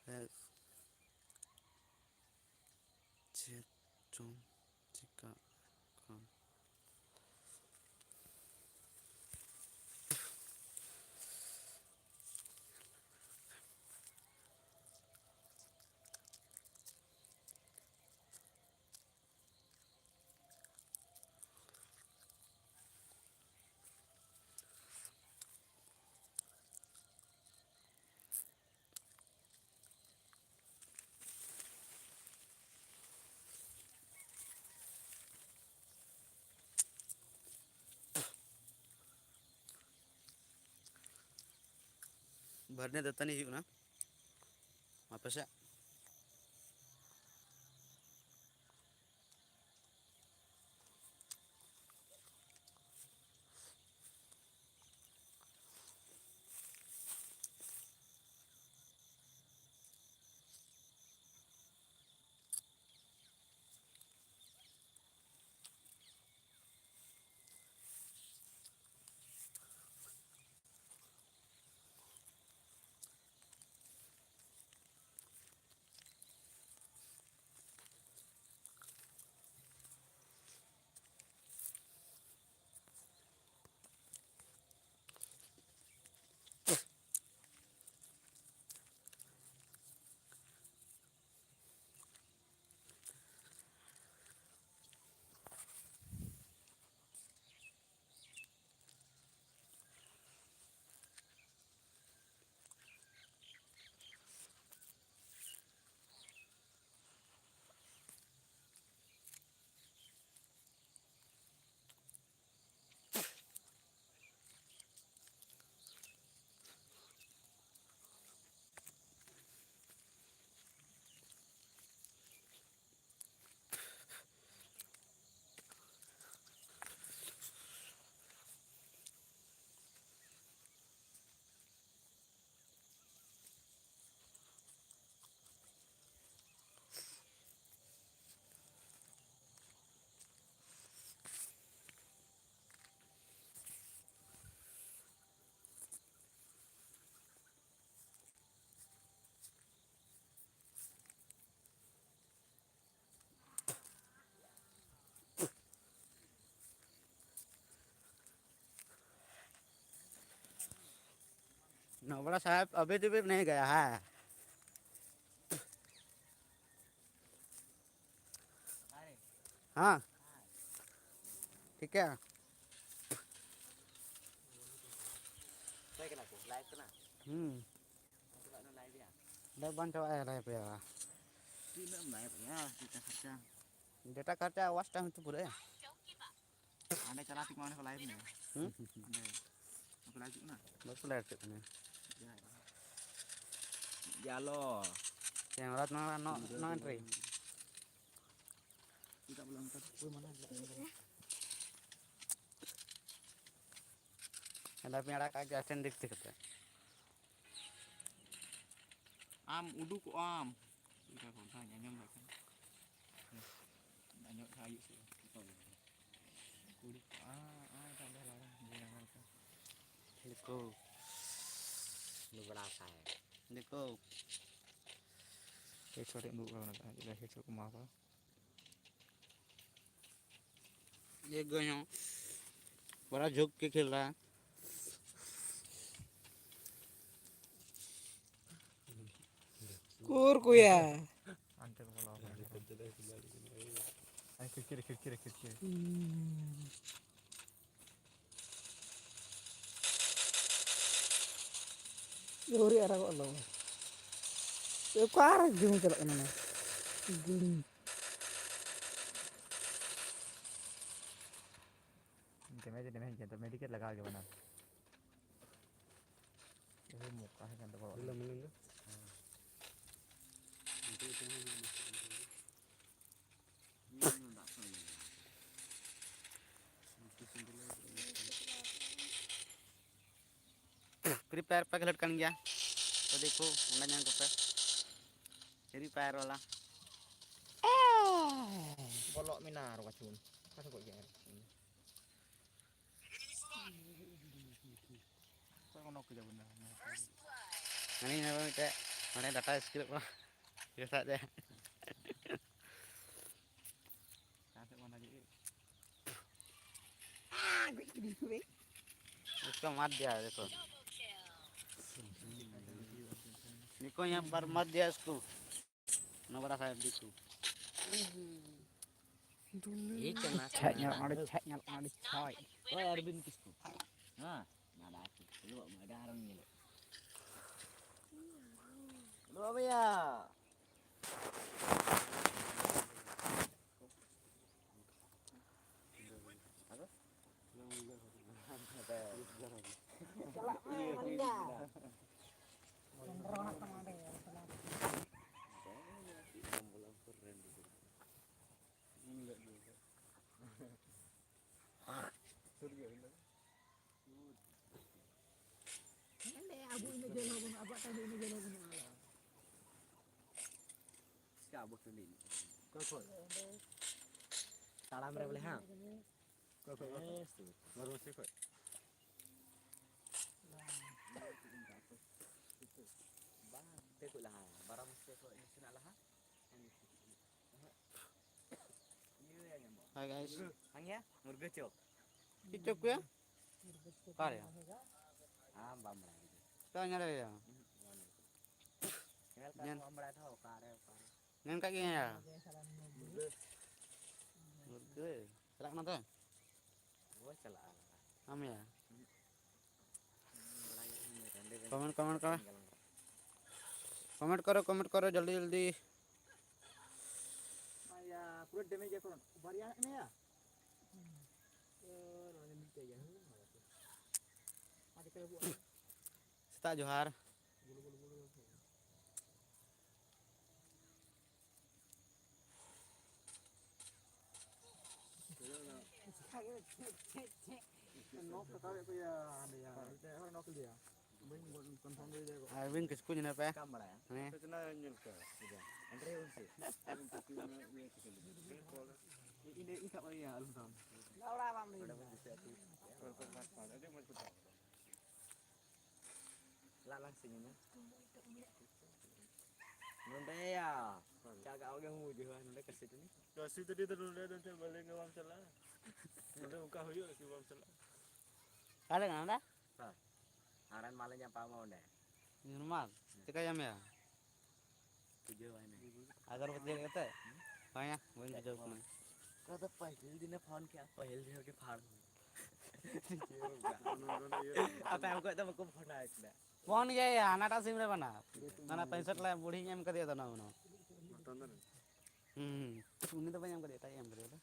ᱦᱮᱸ, ᱪᱮᱫ ᱪᱚᱝ ᱪᱤᱠᱟᱹᱜ ᱠᱟᱱ᱾ ᱵᱷᱟᱹᱨᱱᱤ ᱫᱟᱹᱛᱟᱹᱱᱤ ᱦᱩᱭᱩᱜ ᱠᱟᱱᱟ ᱟᱯᱮ ᱥᱮᱫ᱾ नोबड़ा साहब अभी तो भी नहीं गया है। हाँ, ठीक है। ᱦᱩᱸ᱾ ᱞᱟᱭᱤᱵᱷ ᱵᱟᱝ ᱪᱟᱵᱟᱜᱼᱟ, ᱞᱟᱭᱤᱵᱷ ᱦᱩᱭᱩᱜᱼᱟ᱾ ᱛᱤᱱᱟᱹᱜ ᱮᱢ ᱞᱟᱭᱤᱵᱷ ᱮᱜᱼᱟ? ᱰᱮᱴᱟ ᱠᱷᱚᱨᱪᱟ᱾ ᱰᱮᱴᱟ ᱠᱷᱚᱨᱪᱟ, ᱣᱟᱪ ᱴᱟᱭᱤᱢ ᱛᱚ ᱯᱩᱨᱟᱹᱜᱼᱟ᱾ ᱦᱟᱸᱰᱮ ᱪᱟᱞᱟᱣ ᱴᱷᱤᱠ ᱢᱟ, ᱚᱸᱰᱮ ᱠᱚ ᱞᱟᱭᱤᱵᱷ ᱢᱮ᱾ ᱦᱩᱸ? ᱚᱸᱰᱮ ᱵᱟᱠᱚ ᱞᱟᱭᱤᱵᱷ ᱦᱚᱪᱚᱜ ᱠᱟᱱᱟ? ᱵᱟᱠᱚ ᱞᱟᱭᱤᱵᱷ ᱦᱚᱪᱚᱜ ᱠᱟᱱᱟ᱾ ᱡᱟᱞᱚ᱾ ᱠᱮᱢᱮᱨᱟ ᱱᱚᱣᱟ, ᱱᱚ-, ᱱᱚ ᱮᱱᱴᱨᱤ᱾ ᱪᱮᱫᱟᱜ ᱵᱚᱞᱮ ᱚᱱᱠᱟ ᱫᱚ ᱚᱠᱚᱭ ᱢᱟᱱᱟ ᱠᱮᱫᱟ? ᱟᱫᱚ ᱯᱮ ᱟᱲᱟᱜ ᱠᱟᱜ ᱜᱮᱭᱟ ᱴᱷᱮᱱ ᱫᱤᱠ ᱛᱮ ᱠᱟᱛᱮ᱾ ᱟᱢ ᱩᱰᱩᱠᱚᱜ ᱟᱢ᱾ ᱪᱮᱫ ᱞᱮᱠᱟ ᱠᱚ ᱚᱱᱠᱟᱧ ᱟᱸᱡᱚᱢ ᱫᱟ ᱠᱷᱟᱱ᱾ ᱟᱸᱡᱚᱢ ᱠᱷᱟᱱ ᱟᱹᱭᱩᱵ ᱥᱮᱫ᱾ ᱠᱩᱲᱤ ᱠᱚ, ᱟ, ᱟ, ᱚᱱᱠᱟ ᱚᱸᱰᱮ ᱞᱟᱲᱟ, ᱡᱮ ᱡᱟᱸᱜᱟ ᱞᱮᱠᱟ᱾ ᱫᱮᱠᱷᱳ᱾ ᱱᱩᱵᱲᱟ ᱥᱟᱦᱮᱵ᱾ ᱫᱮᱠᱷᱳ᱾ ᱦᱮᱰᱥᱚᱴ ᱮ ᱩᱰᱩᱠ ᱠᱟᱫᱟ, ᱪᱮᱫ ᱞᱮᱠᱟ ᱦᱮᱰᱥᱚᱴ ᱠᱚ ᱮᱢᱟ ᱠᱚᱣᱟ᱾ ये गए हो, बड़ा झुक के खेल रहा है। कुकुर को यार। अंटे को बोला होगा। अरे खिड़की रे, खिड़की रे, खिड़की रे। हम्म। ᱟᱹᱣᱨᱤ ᱟᱨᱟᱜᱚᱜ ᱫᱚ᱾ ᱚᱠᱟᱨᱮ ᱡᱩᱢ ᱪᱟᱞᱟᱜ ᱠᱟᱱᱟ ᱱᱚᱣᱟ? ᱡᱩᱢ᱾ ᱰᱮᱢᱮᱡᱽ, ᱰᱮᱢᱮᱡᱽ ᱜᱮ, ᱛᱚ ᱢᱮᱰᱤᱠᱮᱴ ᱞᱟᱜᱟᱣ ᱜᱮ ᱵᱟᱱᱟᱨ᱾ ᱮ ᱢᱚᱠᱟ ᱦᱮ ᱠᱟᱱ ᱛᱟᱠᱚ᱾ ᱦᱮᱸ᱾ ᱯᱷᱨᱤ ᱯᱷᱟᱭᱟᱨ ᱯᱮ ᱠᱷᱮᱞᱳᱰ ᱠᱟᱱ ᱜᱮᱭᱟ? ᱛᱚ ᱫᱮᱠᱷᱳ, ᱚᱸᱰᱮ ᱧᱮᱞ ᱠᱚᱯᱮ, ᱯᱷᱨᱤ ᱯᱷᱟᱭᱟᱨ ᱵᱟᱞᱟ᱾ ᱵᱚᱞᱚᱜ ᱢᱮᱱᱟᱜᱼᱟ ᱟᱨ ᱵᱟᱪᱩᱱ᱾ ᱚᱠᱟ ᱥᱮᱫ ᱠᱷᱚᱡ ᱜᱮ ᱟᱨ ᱚᱠᱚᱭ ᱠᱚ ᱱᱚᱠ ᱠᱮᱫᱟ ᱵᱚᱱᱟ? ᱦᱟᱹᱱᱤ ᱱᱟᱹᱭ ᱢᱤᱫᱴᱮᱡ ᱚᱸᱰᱮ ᱰᱟᱴᱟ ᱥᱠᱨᱮᱯ ᱠᱟᱱᱟ᱾ ᱪᱮᱫ ᱥᱟᱵ ᱫᱟᱭ? ᱚᱠᱟ ᱥᱮᱫ ᱵᱚᱱ ᱞᱟᱹᱜᱤᱫ? ᱜᱚᱡ ᱠᱮᱫᱮᱭᱟ ᱵᱮ᱾ उसका मार दिया है, देखो। ᱱᱤᱠᱚ ᱧᱟᱢ ᱯᱟᱨ ᱢᱟᱛ ᱫᱤᱭᱟ ᱤᱥᱠᱩ᱾ ᱚᱱᱟ ᱵᱟᱲᱟ ᱠᱷᱟᱭ ᱫᱤᱠᱩ᱾ ᱤᱪᱷᱟ ᱧᱮᱞ ᱚᱱᱟ ᱤᱪᱷᱟ ᱧᱮᱞ ᱚᱱᱟ ᱤᱪᱷᱟ᱾ ᱳᱭ ᱟᱨᱵᱤᱱ ᱠᱤᱥᱠᱩ᱾ ᱦᱮᱸ᱾ ᱱᱟᱰᱟ ᱠᱚ ᱞᱚᱜ ᱢᱟ ᱰᱟᱦᱟᱨ ᱧᱮᱞ᱾ ᱞᱚ ᱵᱷᱟᱭᱟ᱾ ᱟᱫᱚ? ᱪᱟᱞᱟᱜ ᱢᱮ, ᱢᱟᱱᱡᱟ᱾ ᱥᱩᱨ ᱜᱮ ᱦᱩᱭᱱᱟ᱾ ᱦᱮᱸ, ᱟᱵᱚ ᱤᱱᱟᱹ ᱡᱷᱟᱹᱞ ᱦᱚᱸ ᱵᱟᱹᱱᱩᱜ, ᱟᱵᱚᱣᱟᱜ ᱴᱟᱺᱰᱤ ᱤᱱᱟᱹ ᱡᱷᱟᱹᱞ ᱦᱚᱸ ᱵᱟᱹᱱᱩᱜᱼᱟ᱾ ᱪᱤᱠᱟ ᱟᱵᱚ ᱴᱟᱺᱰᱤ ᱤᱱᱟᱹ? ᱚᱠᱟ ᱠᱷᱚᱡ? ᱛᱟᱲᱟᱢ ᱨᱮ ᱵᱚᱞᱮ, ᱦᱟᱸ? ᱚᱠᱟ ᱠᱷᱚᱡ? ᱦᱮᱸ, ᱥᱩᱨ᱾ ᱵᱟᱨᱚ ᱢᱟᱹᱥᱤ ᱠᱷᱚᱡ? ᱵᱟᱝ, ᱦᱟᱱᱛᱮ ᱠᱷᱚᱡ ᱞᱟᱦᱟ, ᱵᱟᱨᱚ ᱢᱟᱹᱥᱤ ᱠᱷᱚᱡ ᱱᱟᱥᱮᱱᱟᱜ ᱞᱟᱦᱟ᱾ ᱦᱟᱭ ᱜᱟᱭᱥ᱾ ᱦᱟᱝᱜᱮ ᱢᱩᱨᱜᱟᱹ ᱪᱚᱯ᱾ ᱪᱮᱫ ᱪᱚᱯ ᱠᱚᱭᱟ? ᱚᱠᱟᱨᱮ? ᱟᱢ ᱵᱟᱢ ᱵᱟᱲᱟᱭᱟ᱾ ᱛᱚ ᱧᱮᱞ ᱦᱩᱭᱩᱜᱼᱟ᱾ ᱧᱮᱞ ᱠᱟᱜ ᱧᱮᱞ᱾ ᱵᱟᱢ ᱵᱟᱲᱟᱭ ᱛᱟᱦᱮᱸ ᱚᱠᱟᱨᱮ, ᱚᱠᱟᱨᱮ? ᱧᱮᱞ ᱠᱟᱜ ᱜᱤᱭᱟᱹᱧ ᱭᱟ᱾ ᱢᱩᱨᱜᱟᱹ᱾ ᱢᱩᱨᱜᱟᱹ᱾ ᱪᱟᱞᱟᱜ ᱠᱟᱱᱟ ᱛᱚ? ᱦᱳᱭ ᱪᱟᱞᱟᱜᱼᱟ᱾ ᱟᱢ ᱭᱟ᱾ ᱵᱟᱲᱟᱭᱟ ᱤᱧ ᱨᱮᱸᱫᱮ ᱨᱮᱸᱫᱮ ᱠᱚᱢᱮᱱᱴ, ᱠᱚᱢᱮᱱᱴ ᱠᱚᱢᱮ᱾ ᱜᱟᱞᱟᱝ᱾ ᱠᱚᱢᱮᱱᱴ ᱠᱚᱨᱚ, ᱠᱚᱢᱮᱱᱴ ᱠᱚᱨᱚ, ᱡᱚᱞᱫᱤ, ᱡᱚᱞᱫᱤ᱾ ᱭᱟ, ᱯᱩᱨᱟᱹ ᱰᱮᱢᱮᱡ ᱜᱮᱭᱟ ᱠᱚ᱾ ᱵᱟᱨᱭᱟ ᱦᱮᱱᱟᱜ ᱠᱤᱱᱟ ᱭᱟ? ᱦᱩᱸ᱾ ᱛᱚ, ᱱᱚᱰᱮ ᱢᱤᱫᱴᱮᱡ ᱜᱮᱭᱟ᱾ ᱦᱩᱸ, ᱢᱟ ᱪᱮᱫ ᱞᱮᱠᱟ ᱟᱵᱚᱣᱟᱜ? ᱥᱮᱛᱟᱜ ᱡᱚᱦᱟᱨ᱾ ᱵᱚᱞᱚ, ᱵᱚᱞᱚ, ᱵᱚᱞᱚ, ᱵᱚᱞᱚ᱾ ᱱᱚᱠ ᱴᱟᱠᱟᱣᱮᱫ ᱠᱚᱭᱟ, ᱦᱟᱸᱰᱮ ᱭᱟ, ᱢᱤᱫᱴᱮᱡ ᱦᱚᱲ ᱱᱚᱠ ᱞᱮᱫᱮᱭᱟ᱾ ᱵᱟᱹᱧ ᱠᱚᱱᱯᱷᱟᱨᱢ ᱫᱟᱲᱮᱭᱟᱜᱼᱟ᱾ ᱟᱨᱵᱤᱱ ᱠᱤᱥᱠᱩ ᱧᱮᱞ ᱯᱮ᱾ ᱪᱮᱠᱟᱢ ᱵᱟᱲᱟᱭᱟ? ᱦᱮᱸ᱾ ᱟᱯᱮ ᱪᱮᱱᱟᱞ ᱧᱮᱞ ᱯᱮ᱾ ᱟᱹᱰᱤ ᱦᱩᱭ ᱥᱮ᱾ ᱤᱧ ᱫᱚ ᱤᱧ ᱥᱟᱵ ᱢᱮᱭᱟ, ᱟᱞᱚᱢ ᱥᱟᱵ᱾ ᱚᱲᱟᱜ ᱵᱟᱢ ᱞᱟᱹᱭ ᱱᱚᱰᱮ ᱵᱚᱱ ᱫᱤᱥᱟᱹᱭᱟ ᱛᱤᱥ᱾ ᱟᱹᱰᱤ ᱢᱚᱡᱽ ᱠᱚ ᱪᱟᱞᱟᱜ ᱠᱟᱱᱟ᱾ ᱞᱟᱜ ᱞᱟᱝ ᱥᱮ ᱧᱮᱞ ᱢᱮ᱾ ᱱᱚᱰᱮ ᱭᱟ᱾ ᱪᱟ ᱜᱟᱣ ᱜᱮ ᱦᱩᱭ ᱡᱮ ᱱᱚᱰᱮ ᱠᱟᱥᱤ ᱴᱩᱱᱤ᱾ ᱠᱟᱥᱤ ᱴᱩᱱᱤ ᱫᱚ ᱱᱚᱰᱮ ᱫᱚ ᱪᱮᱫ ᱵᱟᱞᱮ ᱜᱮ ᱵᱟᱢ ᱪᱟᱞᱟᱜᱼᱟ? ᱱᱚᱰᱮ ᱚᱱᱠᱟ ᱦᱩᱭᱩᱜᱼᱟ ᱠᱤ ᱵᱟᱢ ᱪᱟᱞᱟᱜᱼᱟ? ᱚᱠᱟ ᱨᱮ ᱠᱟᱱᱟ ᱱᱚᱰᱮ? ᱦᱮᱸ᱾ ᱟᱨ ᱢᱟᱞᱮ ᱧᱟᱯᱟᱢᱟ ᱚᱸᱰᱮ᱾ ᱱᱤᱨᱢᱟᱞ? ᱦᱮᱸ᱾ ᱪᱮᱠᱟᱭᱟᱢ ᱭᱟ? ᱵᱩᱡᱷᱟᱹᱣ ᱵᱟᱭ ᱱᱟ᱾ ᱟᱜᱚᱨᱵᱟᱹᱛᱤ ᱦᱮᱡ ᱠᱟᱛᱮ? ᱦᱮᱸ ᱭᱟ, ᱵᱟᱹᱧ ᱵᱩᱡᱷᱟᱹᱣ ᱠᱟᱱᱟ᱾ ᱚᱠᱟ ᱫᱚ ᱯᱟᱹᱦᱤᱞ ᱫᱤᱱᱮ ᱯᱷᱳᱱ ᱠᱮᱜᱼᱟ, ᱯᱟᱹᱦᱤᱞ ᱫᱤᱱ ᱨᱮᱜᱮ ᱯᱷᱟᱲ᱾ ᱟᱯᱮ ᱩᱱᱠᱩ ᱫᱚ ᱵᱟᱠᱚ ᱯᱷᱳᱱᱟ ᱮᱠᱫᱚᱢ᱾ ᱯᱷᱳᱱ ᱜᱮᱭᱟ, ᱦᱟᱱᱟᱴᱟᱜ ᱥᱤᱢ ᱨᱮ ᱵᱟᱱᱟᱨ᱾ ᱦᱟᱱᱟ ᱯᱮᱱᱥᱚᱴ ᱞᱮ ᱵᱩᱲᱦᱤᱧ ᱮᱢ ᱠᱟᱫᱮᱭᱟ ᱫᱚ ᱚᱱᱟ ᱵᱟᱹᱱᱩᱜ᱾ ᱦᱩᱸ, ᱩᱱᱤ ᱫᱚ ᱵᱟᱹᱧ ᱮᱢ ᱠᱟᱫᱮᱭᱟ, ᱮᱴᱟᱜ ᱤᱧ ᱮᱢ ᱠᱟᱫᱮᱭᱟ ᱫᱚ᱾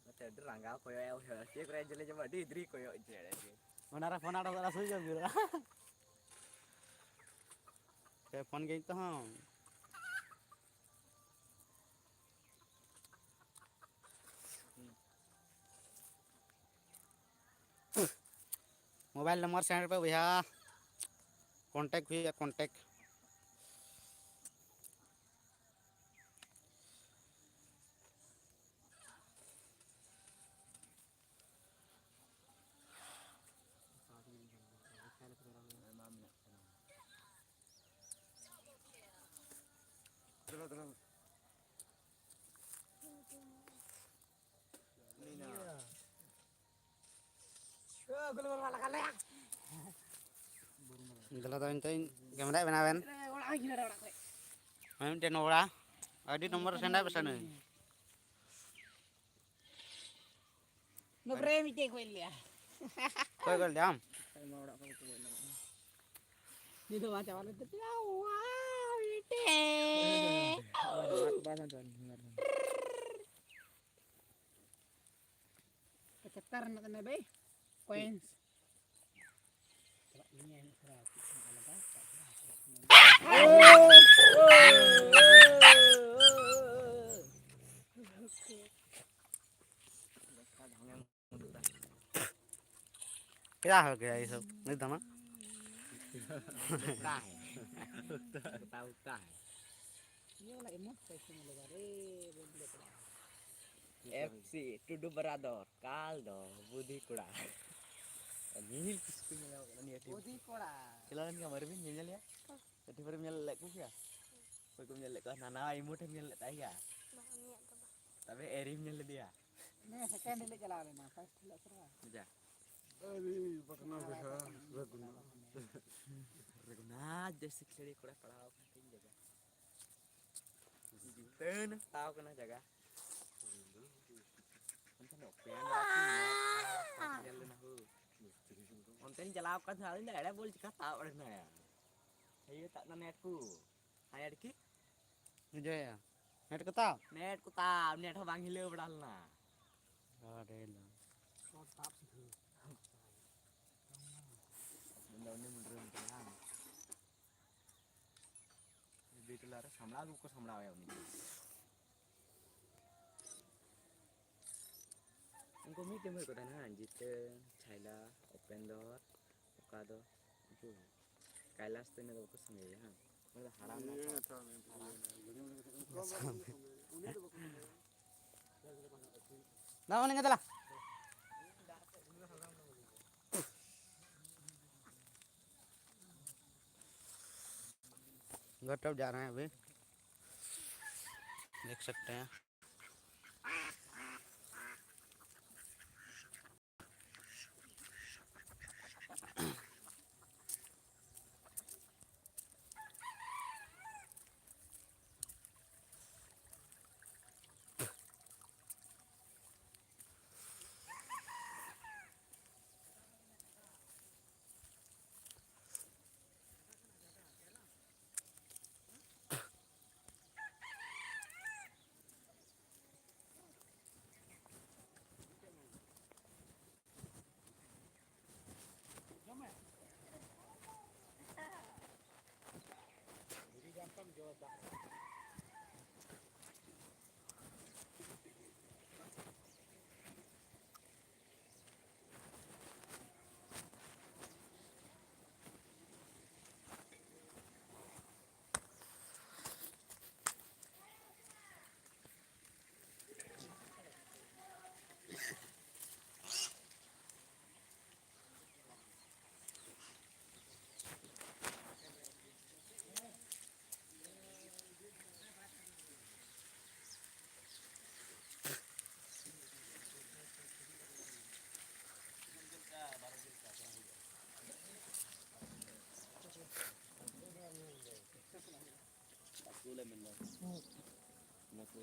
ᱱᱚᱛᱮ ᱟᱹᱰᱤ ᱨᱟᱸᱜᱟᱣ ᱠᱚᱭᱚᱜ ᱮ ᱵᱩᱡᱷᱟᱹᱣ ᱪᱮᱫ ᱠᱚᱨᱮ ᱡᱮᱞᱮ ᱡᱮᱢᱚᱱ ᱟᱹᱰᱤ ᱤᱫᱽᱨᱤ ᱠᱚᱭᱚᱜ ᱡᱮ᱾ ᱚᱱᱟ ᱨᱮ ᱯᱷᱳᱱ ᱟᱲᱟᱜ ᱠᱟᱜ ᱥᱩᱭᱤᱪ ᱚᱯ ᱜᱮ᱾ ᱯᱮ ᱯᱷᱳᱱ ᱜᱮ ᱤᱧ ᱛᱮᱦᱚᱸ᱾ ᱢᱳᱵᱟᱭᱤᱞ ᱱᱟᱢᱵᱟᱨ ᱥᱮᱱᱰ ᱯᱮ ᱵᱚᱭᱦᱟ, ᱠᱚᱱᱴᱮᱠᱴ ᱦᱩᱭᱩᱜᱼᱟ, ᱠᱚᱱᱴᱮᱠᱴ᱾ ᱫᱮᱞᱟ ᱫᱚ ᱱᱤᱛᱚᱜ ᱤᱧ ᱠᱮᱢᱮᱨᱟᱭ ᱵᱮᱱᱟᱣᱮᱱ᱾ ᱦᱮᱸ, ᱢᱤᱫᱴᱮᱱ ᱚᱲᱟᱜ ᱟᱹᱰᱤ ᱱᱚᱢᱵᱚᱨ ᱥᱮᱱᱰᱟᱭ ᱯᱮᱥᱮᱱ᱾ ᱱᱚᱠᱨᱮ ᱢᱤᱫᱴᱮᱡ ᱠᱚ ᱞᱟᱹᱭᱟ᱾ ᱚᱠᱚᱭ ᱠᱚ ᱞᱟᱹᱭᱟ ᱟᱢ? ᱱᱤᱛ ᱫᱚ ᱵᱟᱝ ᱪᱟᱵᱟ ᱞᱮᱱ ᱛᱟᱯᱮᱭᱟ, ᱣᱟ, ᱢᱤᱫᱴᱮᱡ᱾ ᱪᱮᱛᱟᱱ ᱨᱮ ᱢᱮᱱᱟᱜ ᱛᱟᱞᱮᱭᱟ ᱵᱷᱟᱹᱭ, ᱠᱚᱭᱮᱱᱥ᱾ क्या हो गया ये सब? नहीं दमा। होता है। होता, होता है। ये वाला इमोट कैसे मिलेगा रे? ᱮᱯᱷ ᱥᱤ ᱴᱩᱰᱩ ᱵᱨᱟᱫᱟᱨ, ᱠᱟᱞ ᱫᱚ ᱵᱩᱫᱷᱤ ᱠᱚᱲᱟ᱾ ᱱᱤᱞ ᱠᱤᱥᱠᱩ ᱧᱮᱞ ᱧᱟᱢᱚᱜ ᱠᱟᱱᱟ ᱱᱤᱭᱟᱹ ᱴᱤᱢ᱾ ᱵᱩᱫᱷᱤ ᱠᱚᱲᱟ᱾ ᱠᱷᱮᱞᱟ ᱞᱮᱱ ᱜᱮᱭᱟᱢ ᱟᱨᱵᱤᱱ ᱧᱮᱧᱮᱞ ᱭᱟ? ᱮᱴᱤ ᱯᱟᱨᱮᱢ ᱧᱮᱞ ᱞᱮᱫ ᱠᱚ ᱜᱮᱭᱟ? ᱚᱠᱚᱭ ᱠᱚᱢ ᱧᱮᱞ ᱞᱮᱫ ᱠᱚᱣᱟ? ᱱᱟᱱᱟ ᱤᱢᱳᱴ ᱮᱢ ᱧᱮᱞ ᱞᱮᱫ ᱛᱟᱭ ᱜᱮᱭᱟ? ᱵᱟᱝ, ᱩᱱᱤᱭᱟᱜ ᱫᱚ ᱵᱟᱝ᱾ ᱛᱚᱵᱮ ᱮᱨᱤᱢ ᱧᱮᱞ ᱞᱮᱫᱮᱭᱟ? ᱦᱮᱸ, ᱥᱮᱠᱮᱱᱰ ᱦᱤᱞᱳᱜ ᱪᱟᱞᱟᱣ ᱞᱮᱱᱟ, ᱯᱷᱟᱥᱴ ᱦᱤᱞᱳᱜ ᱛᱚ ᱵᱟᱝ᱾ ᱡᱟ᱾ ᱟᱹᱰᱤ ᱵᱟᱠᱷᱱᱟ ᱵᱚᱭᱦᱟ, ᱨᱟᱹᱜᱷᱩᱱᱟᱛᱷ᱾ ᱨᱟᱹᱜᱷᱩᱱᱟᱛᱷ ᱡᱮᱭᱥᱮ ᱠᱷᱮᱲᱤ ᱠᱚᱲᱟ ᱯᱟᱲᱟᱣ ᱠᱟᱱ ᱛᱤᱧ ᱡᱟᱭᱜᱟ᱾ ᱡᱩᱛᱟᱹᱱ ᱦᱟᱛᱟᱣ ᱠᱟᱱᱟ ᱡᱟᱭᱜᱟ᱾ ᱚᱱᱛᱮ ᱧᱮᱞ ᱞᱮᱱᱟ ᱦᱳ᱾ ᱚᱱᱛᱮᱧ ᱪᱟᱞᱟᱣ ᱠᱟᱱ ᱛᱟᱦᱮᱸᱫ, ᱟᱫᱚᱧ ᱞᱟᱹᱭᱫᱟ, ᱮᱲᱮ ᱵᱚᱞ ᱪᱤᱠᱟ ᱛᱟᱵ ᱮᱱᱟᱭᱟ? ᱤᱭᱟᱹ ᱛᱟᱵ ᱱᱟ ᱱᱮᱴ ᱠᱚ᱾ ᱦᱟᱭ ᱟᱨᱠᱤ᱾ ᱵᱩᱡᱷᱟᱹᱣᱮᱜᱼᱟ? ᱱᱮᱴ ᱠᱚ ᱛᱟᱵ? ᱱᱮᱴ ᱠᱚ ᱛᱟᱵ, ᱱᱮᱴ ᱦᱚᱸ ᱵᱟᱝ ᱦᱤᱞᱟᱹᱣ ᱵᱟᱲᱟ ᱞᱮᱱᱟ᱾ ᱟᱹᱰᱤ ᱞᱟ᱾ ᱢᱮᱱᱫᱟ ᱩᱱᱤ ᱢᱩᱰᱨᱟᱹ ᱢᱮᱱᱟᱭᱟ᱾ ᱵᱤᱴᱞᱟ ᱨᱮ ᱥᱟᱢᱲᱟᱣ ᱜᱮ ᱵᱟᱠᱚ ᱥᱟᱢᱲᱟᱣᱮᱭᱟ ᱩᱱᱤ ᱫᱚ᱾ ᱩᱱᱠᱩ ᱢᱤᱫ ᱴᱤᱢ ᱦᱩᱭ ᱠᱚ ᱛᱟᱦᱮᱱᱟ, ᱦᱟᱝ? ᱡᱤᱛᱟᱹ, ᱪᱷᱟᱭᱞᱟ, ᱩᱯᱮᱱᱫᱚᱨ, ᱚᱠᱟ ᱫᱚ ᱩᱱᱠᱩ ᱠᱟᱭᱞᱟᱥ ᱛᱮ ᱤᱱᱟᱹ ᱫᱚ ᱵᱟᱠᱚ ᱥᱟᱸᱜᱮᱭᱟ, ᱦᱟᱝ? ᱩᱱᱤ ᱫᱚ ᱦᱟᱲᱟᱢ ᱱᱟᱭ ᱛᱚ᱾ ᱫᱟ ᱢᱟᱱᱮ ᱫᱮᱞᱟ᱾ घर तरफ जा रहे हैं अभी, देख सकते हैं।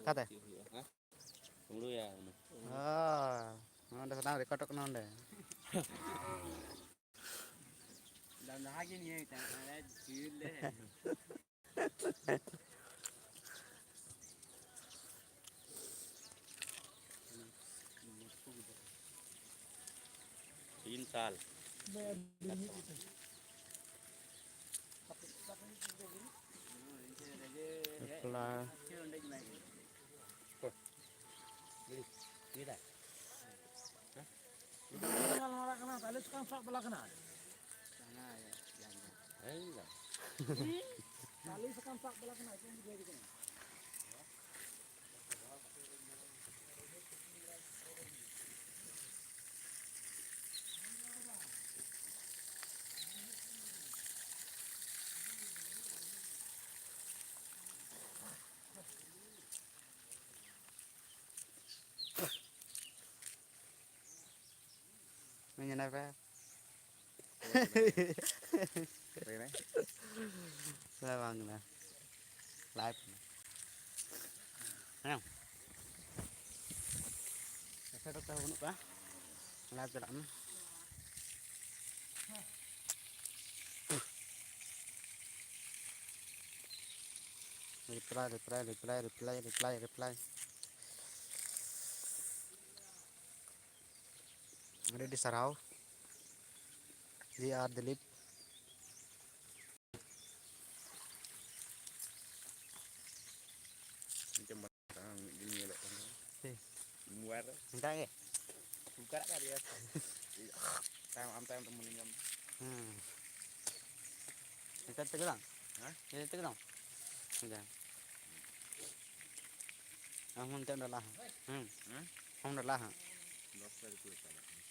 ᱚᱠᱟᱛᱮ? ᱪᱮᱫ ᱦᱩᱭᱩᱜᱼᱟ? ᱦᱮᱸ? ᱠᱩᱢᱲᱩᱭᱟ ᱩᱱᱤ᱾ ᱚ, ᱱᱚᱰᱮ ᱥᱟᱱᱟᱢ ᱨᱮᱠᱚᱨᱰᱚᱜ ᱠᱟᱱᱟ ᱚᱸᱰᱮ᱾ ᱞᱟᱦᱟ ᱜᱮ ᱱᱤᱭᱟᱹ ᱜᱮ ᱛᱟᱦᱮᱸ ᱠᱟᱱᱟ, ᱡᱤᱞ ᱞᱮ᱾ ᱛᱤᱱ ᱥᱟᱞ᱾ ᱵᱟᱯᱞᱟ᱾ ᱜᱟᱞᱢᱟᱨᱟᱜ ᱠᱟᱱᱟ, ᱛᱟᱦᱞᱮ ᱪᱤᱠᱟᱢ ᱥᱟᱵ ᱵᱟᱞᱟ ᱠᱟᱱᱟ? ᱦᱮᱸ, ᱛᱟᱦᱞᱮ ᱪᱤᱠᱟᱢ ᱥᱟᱵ ᱵᱟᱞᱟ ᱠᱟᱱᱟ? ᱪᱮᱫ ᱮᱢ ᱵᱩᱡᱷᱟᱹᱣ ᱠᱟᱱᱟ? ᱧᱮᱞᱮ ᱯᱮ᱾ ᱞᱟᱹᱭ ᱢᱮ᱾ ᱞᱟᱹᱭ ᱵᱟᱝ ᱠᱟᱱᱟ᱾ ᱞᱟᱭᱤᱵᱷ ᱠᱟᱱᱟ᱾ ᱦᱮᱸ᱾ ᱮᱥᱮᱫ ᱚᱠᱚᱭ ᱦᱚᱸ ᱵᱟᱹᱱᱩᱜ ᱠᱚᱣᱟ᱾ ᱞᱟᱭᱤᱵᱷ ᱪᱟᱞᱟᱜ ᱠᱟᱱᱟ᱾ Reply, reply, reply, reply, reply. ᱟᱹᱰᱤ ᱟᱹᱰᱤ ᱥᱟᱨᱦᱟᱣ ᱡᱤ ᱟᱨ ᱫᱤᱞᱤᱯ᱾ ᱢᱤᱫᱴᱮᱱ ᱵᱟᱝ, ᱢᱤᱫ ᱫᱤᱱ ᱧᱮᱞᱚᱜ ᱠᱟᱱᱟ᱾ ᱴᱷᱤᱠ᱾ ᱢᱳᱵᱟᱭᱤᱞ ᱨᱮ᱾ ᱚᱱᱠᱟ ᱜᱮ? ᱚᱱᱠᱟᱱᱟᱜ ᱠᱟᱱ ᱜᱮᱭᱟ᱾ ᱛᱟᱭᱚᱢ, ᱟᱢ ᱛᱟᱭᱚᱢ ᱛᱮ ᱢᱟᱹᱱᱢᱤ ᱧᱟᱢ᱾ ᱦᱮᱸ᱾ ᱱᱮᱛᱟᱨ ᱛᱮᱜᱮ ᱵᱟᱝ? ᱦᱮᱸ? ᱱᱮᱛᱟᱨ ᱛᱮᱜᱮ ᱵᱟᱝ? ᱦᱮᱸ᱾ ᱟᱢ ᱦᱚᱸ ᱱᱤᱛᱚᱜ ᱰᱟᱞᱟ ᱦᱟᱸᱜ᱾ ᱦᱮᱸ᱾ ᱦᱮᱸ? ᱟᱢ ᱰᱟᱞᱟ ᱦᱟᱸᱜ᱾ ᱫᱚᱥ ᱛᱟᱹᱨᱤᱠᱷ ᱨᱮ ᱪᱟᱞᱟᱜ ᱠᱟᱱᱟ᱾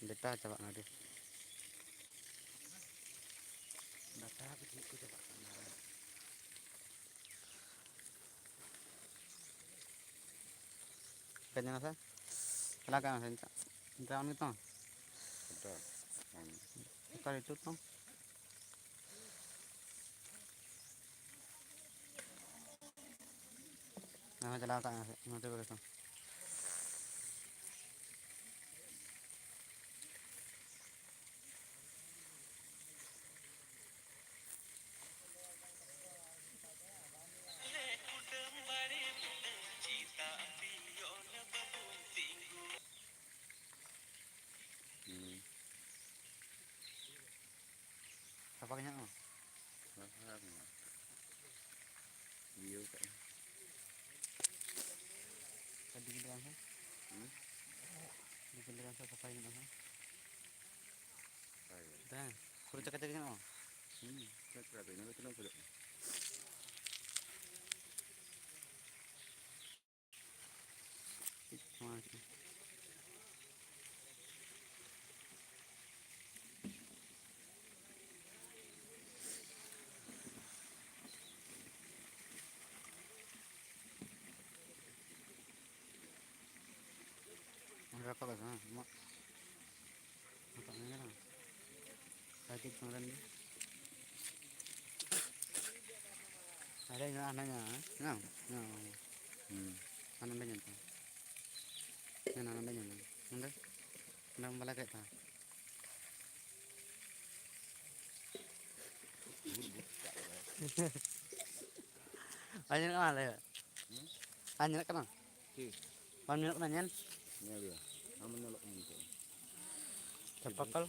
ᱰᱮᱴᱟ ᱪᱟᱵᱟᱜ ᱠᱟᱱᱟ ᱟᱹᱰᱤ᱾ ᱰᱟᱴᱟ ᱠᱚ ᱪᱮᱫ ᱠᱚ ᱪᱟᱵᱟᱜ ᱠᱟᱱᱟ? ᱠᱟᱹᱡ ᱧᱮᱞ ᱢᱮᱥᱮ᱾ ᱪᱟᱞᱟᱜ ᱠᱟᱱᱟ ᱥᱮ ᱱᱤᱛᱚᱜ? ᱱᱤᱛᱚᱜ ᱚᱱ ᱜᱮᱛᱚ? ᱚᱠᱟ ᱨᱮ ᱪᱚ ᱛᱚ? ᱦᱚᱸ ᱪᱟᱞᱟᱣ ᱠᱟᱜ ᱢᱮ ᱱᱚᱛᱮ ᱵᱟᱠᱷᱨᱟ ᱛᱮ᱾ ᱦᱩᱸ᱾ ᱥᱟᱯᱷᱟ ᱜᱮ ᱧᱮᱞᱚᱜ ᱠᱟᱱᱟ᱾ ᱥᱟᱯᱷᱟ ᱜᱮ ᱧᱮᱞᱚᱜ ᱠᱟᱱᱟ᱾ ᱤᱭᱟᱹ ᱠᱟᱜ ᱟᱹᱧ᱾ ᱟᱹᱰᱤ ᱫᱤᱱ ᱞᱮᱠᱟ ᱥᱮ? ᱦᱩᱸ? ᱟᱹᱰᱤ ᱫᱤᱱ ᱞᱮᱠᱟ ᱥᱮ ᱥᱟᱯᱷᱟ ᱜᱮ ᱧᱮᱞᱚᱜ ᱠᱟᱱᱟ᱾ ᱥᱟᱯᱷᱟ ᱜᱮ᱾ ᱦᱮᱸ, ᱯᱩᱨᱟᱹ ᱪᱟᱠᱟ ᱪᱟᱠᱟ ᱧᱮᱞᱚᱜ ᱠᱟᱱᱟ᱾ ᱦᱩᱸ, ᱪᱟᱠᱟ ᱪᱟᱠᱟ ᱤᱱᱟᱹ ᱫᱚ ᱛᱤᱱᱟᱹᱜ ᱠᱷᱚᱡᱚᱜ ᱠᱟᱱᱟ? ᱨᱟᱠᱟᱵ ᱟᱠᱟᱱᱟ, ᱟᱢᱟᱜ ᱨᱟᱠᱟᱵ ᱧᱮᱞ ᱠᱟᱱᱟ? ᱥᱟᱭᱠᱮᱞ ᱪᱚᱸᱫᱟᱱ ᱜᱮ᱾ ᱟᱨᱮ ᱢᱮᱱᱟᱜᱼᱟ, ᱦᱟᱱᱟ ᱢᱮᱱᱟᱜᱼᱟ, ᱦᱮᱸ? ᱦᱮᱸ, ᱦᱮᱸ᱾ ᱦᱩᱸ᱾ ᱦᱟᱱᱟ ᱱᱚᱸᱰᱮ ᱧᱮᱞ ᱯᱮ᱾ ᱦᱮᱸ, ᱦᱟᱱᱟ ᱱᱚᱸᱰᱮ ᱧᱮᱞ ᱯᱮ᱾ ᱱᱚᱸᱰᱮ? ᱚᱸᱰᱮ ᱵᱟᱞᱟ ᱠᱟᱜ ᱛᱟᱦᱮᱸ᱾ ᱟᱸᱡᱚᱢᱚᱜ ᱠᱟᱱᱟ, ᱞᱟᱹᱭ ᱢᱮ᱾ ᱦᱩᱸ? ᱟᱨ ᱧᱮᱞᱚᱜ ᱠᱟᱱᱟ? ᱪᱮᱫ? ᱵᱟᱝ ᱧᱮᱞᱚᱜ ᱠᱟᱱᱟ, ᱧᱮᱞ? ᱧᱮᱞ ᱜᱮ᱾ ᱟᱢ ᱧᱮᱞᱚᱜ ᱠᱟᱱᱟ ᱱᱤᱛᱚᱜ᱾ ᱪᱟᱯᱟ ᱠᱚᱞ᱾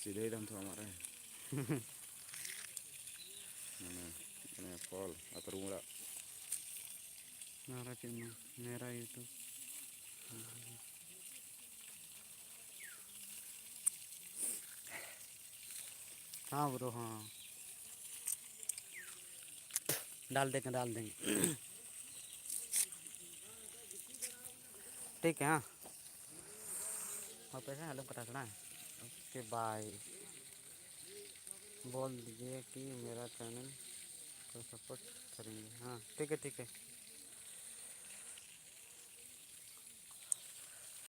ᱥᱤᱫᱷᱟᱹᱭ ᱫᱟᱢ ᱛᱚ ᱟᱢᱟᱜ ᱨᱮ᱾ ᱢᱟᱱᱮ, ᱢᱟᱱᱮ ᱠᱚᱞ, ᱟᱛᱨᱩᱢ ᱚᱲᱟᱜ᱾ ᱟᱨ ᱪᱮᱫ ᱢᱟ, ᱢᱮᱨᱟ YouTube᱾ हाँ ब्रो, हाँ। डाल देंगे, डाल देंगे। ठीक है, हाँ। ᱦᱟᱯᱮ ᱥᱮ, ᱟᱞᱚᱢ ᱠᱟᱴᱟᱣ ᱛᱟᱞᱟᱝ᱾ OK, bye। बोल दीजिए कि मेरा चैनल को सपोर्ट करेंगे। हाँ, ठीक है, ठीक है।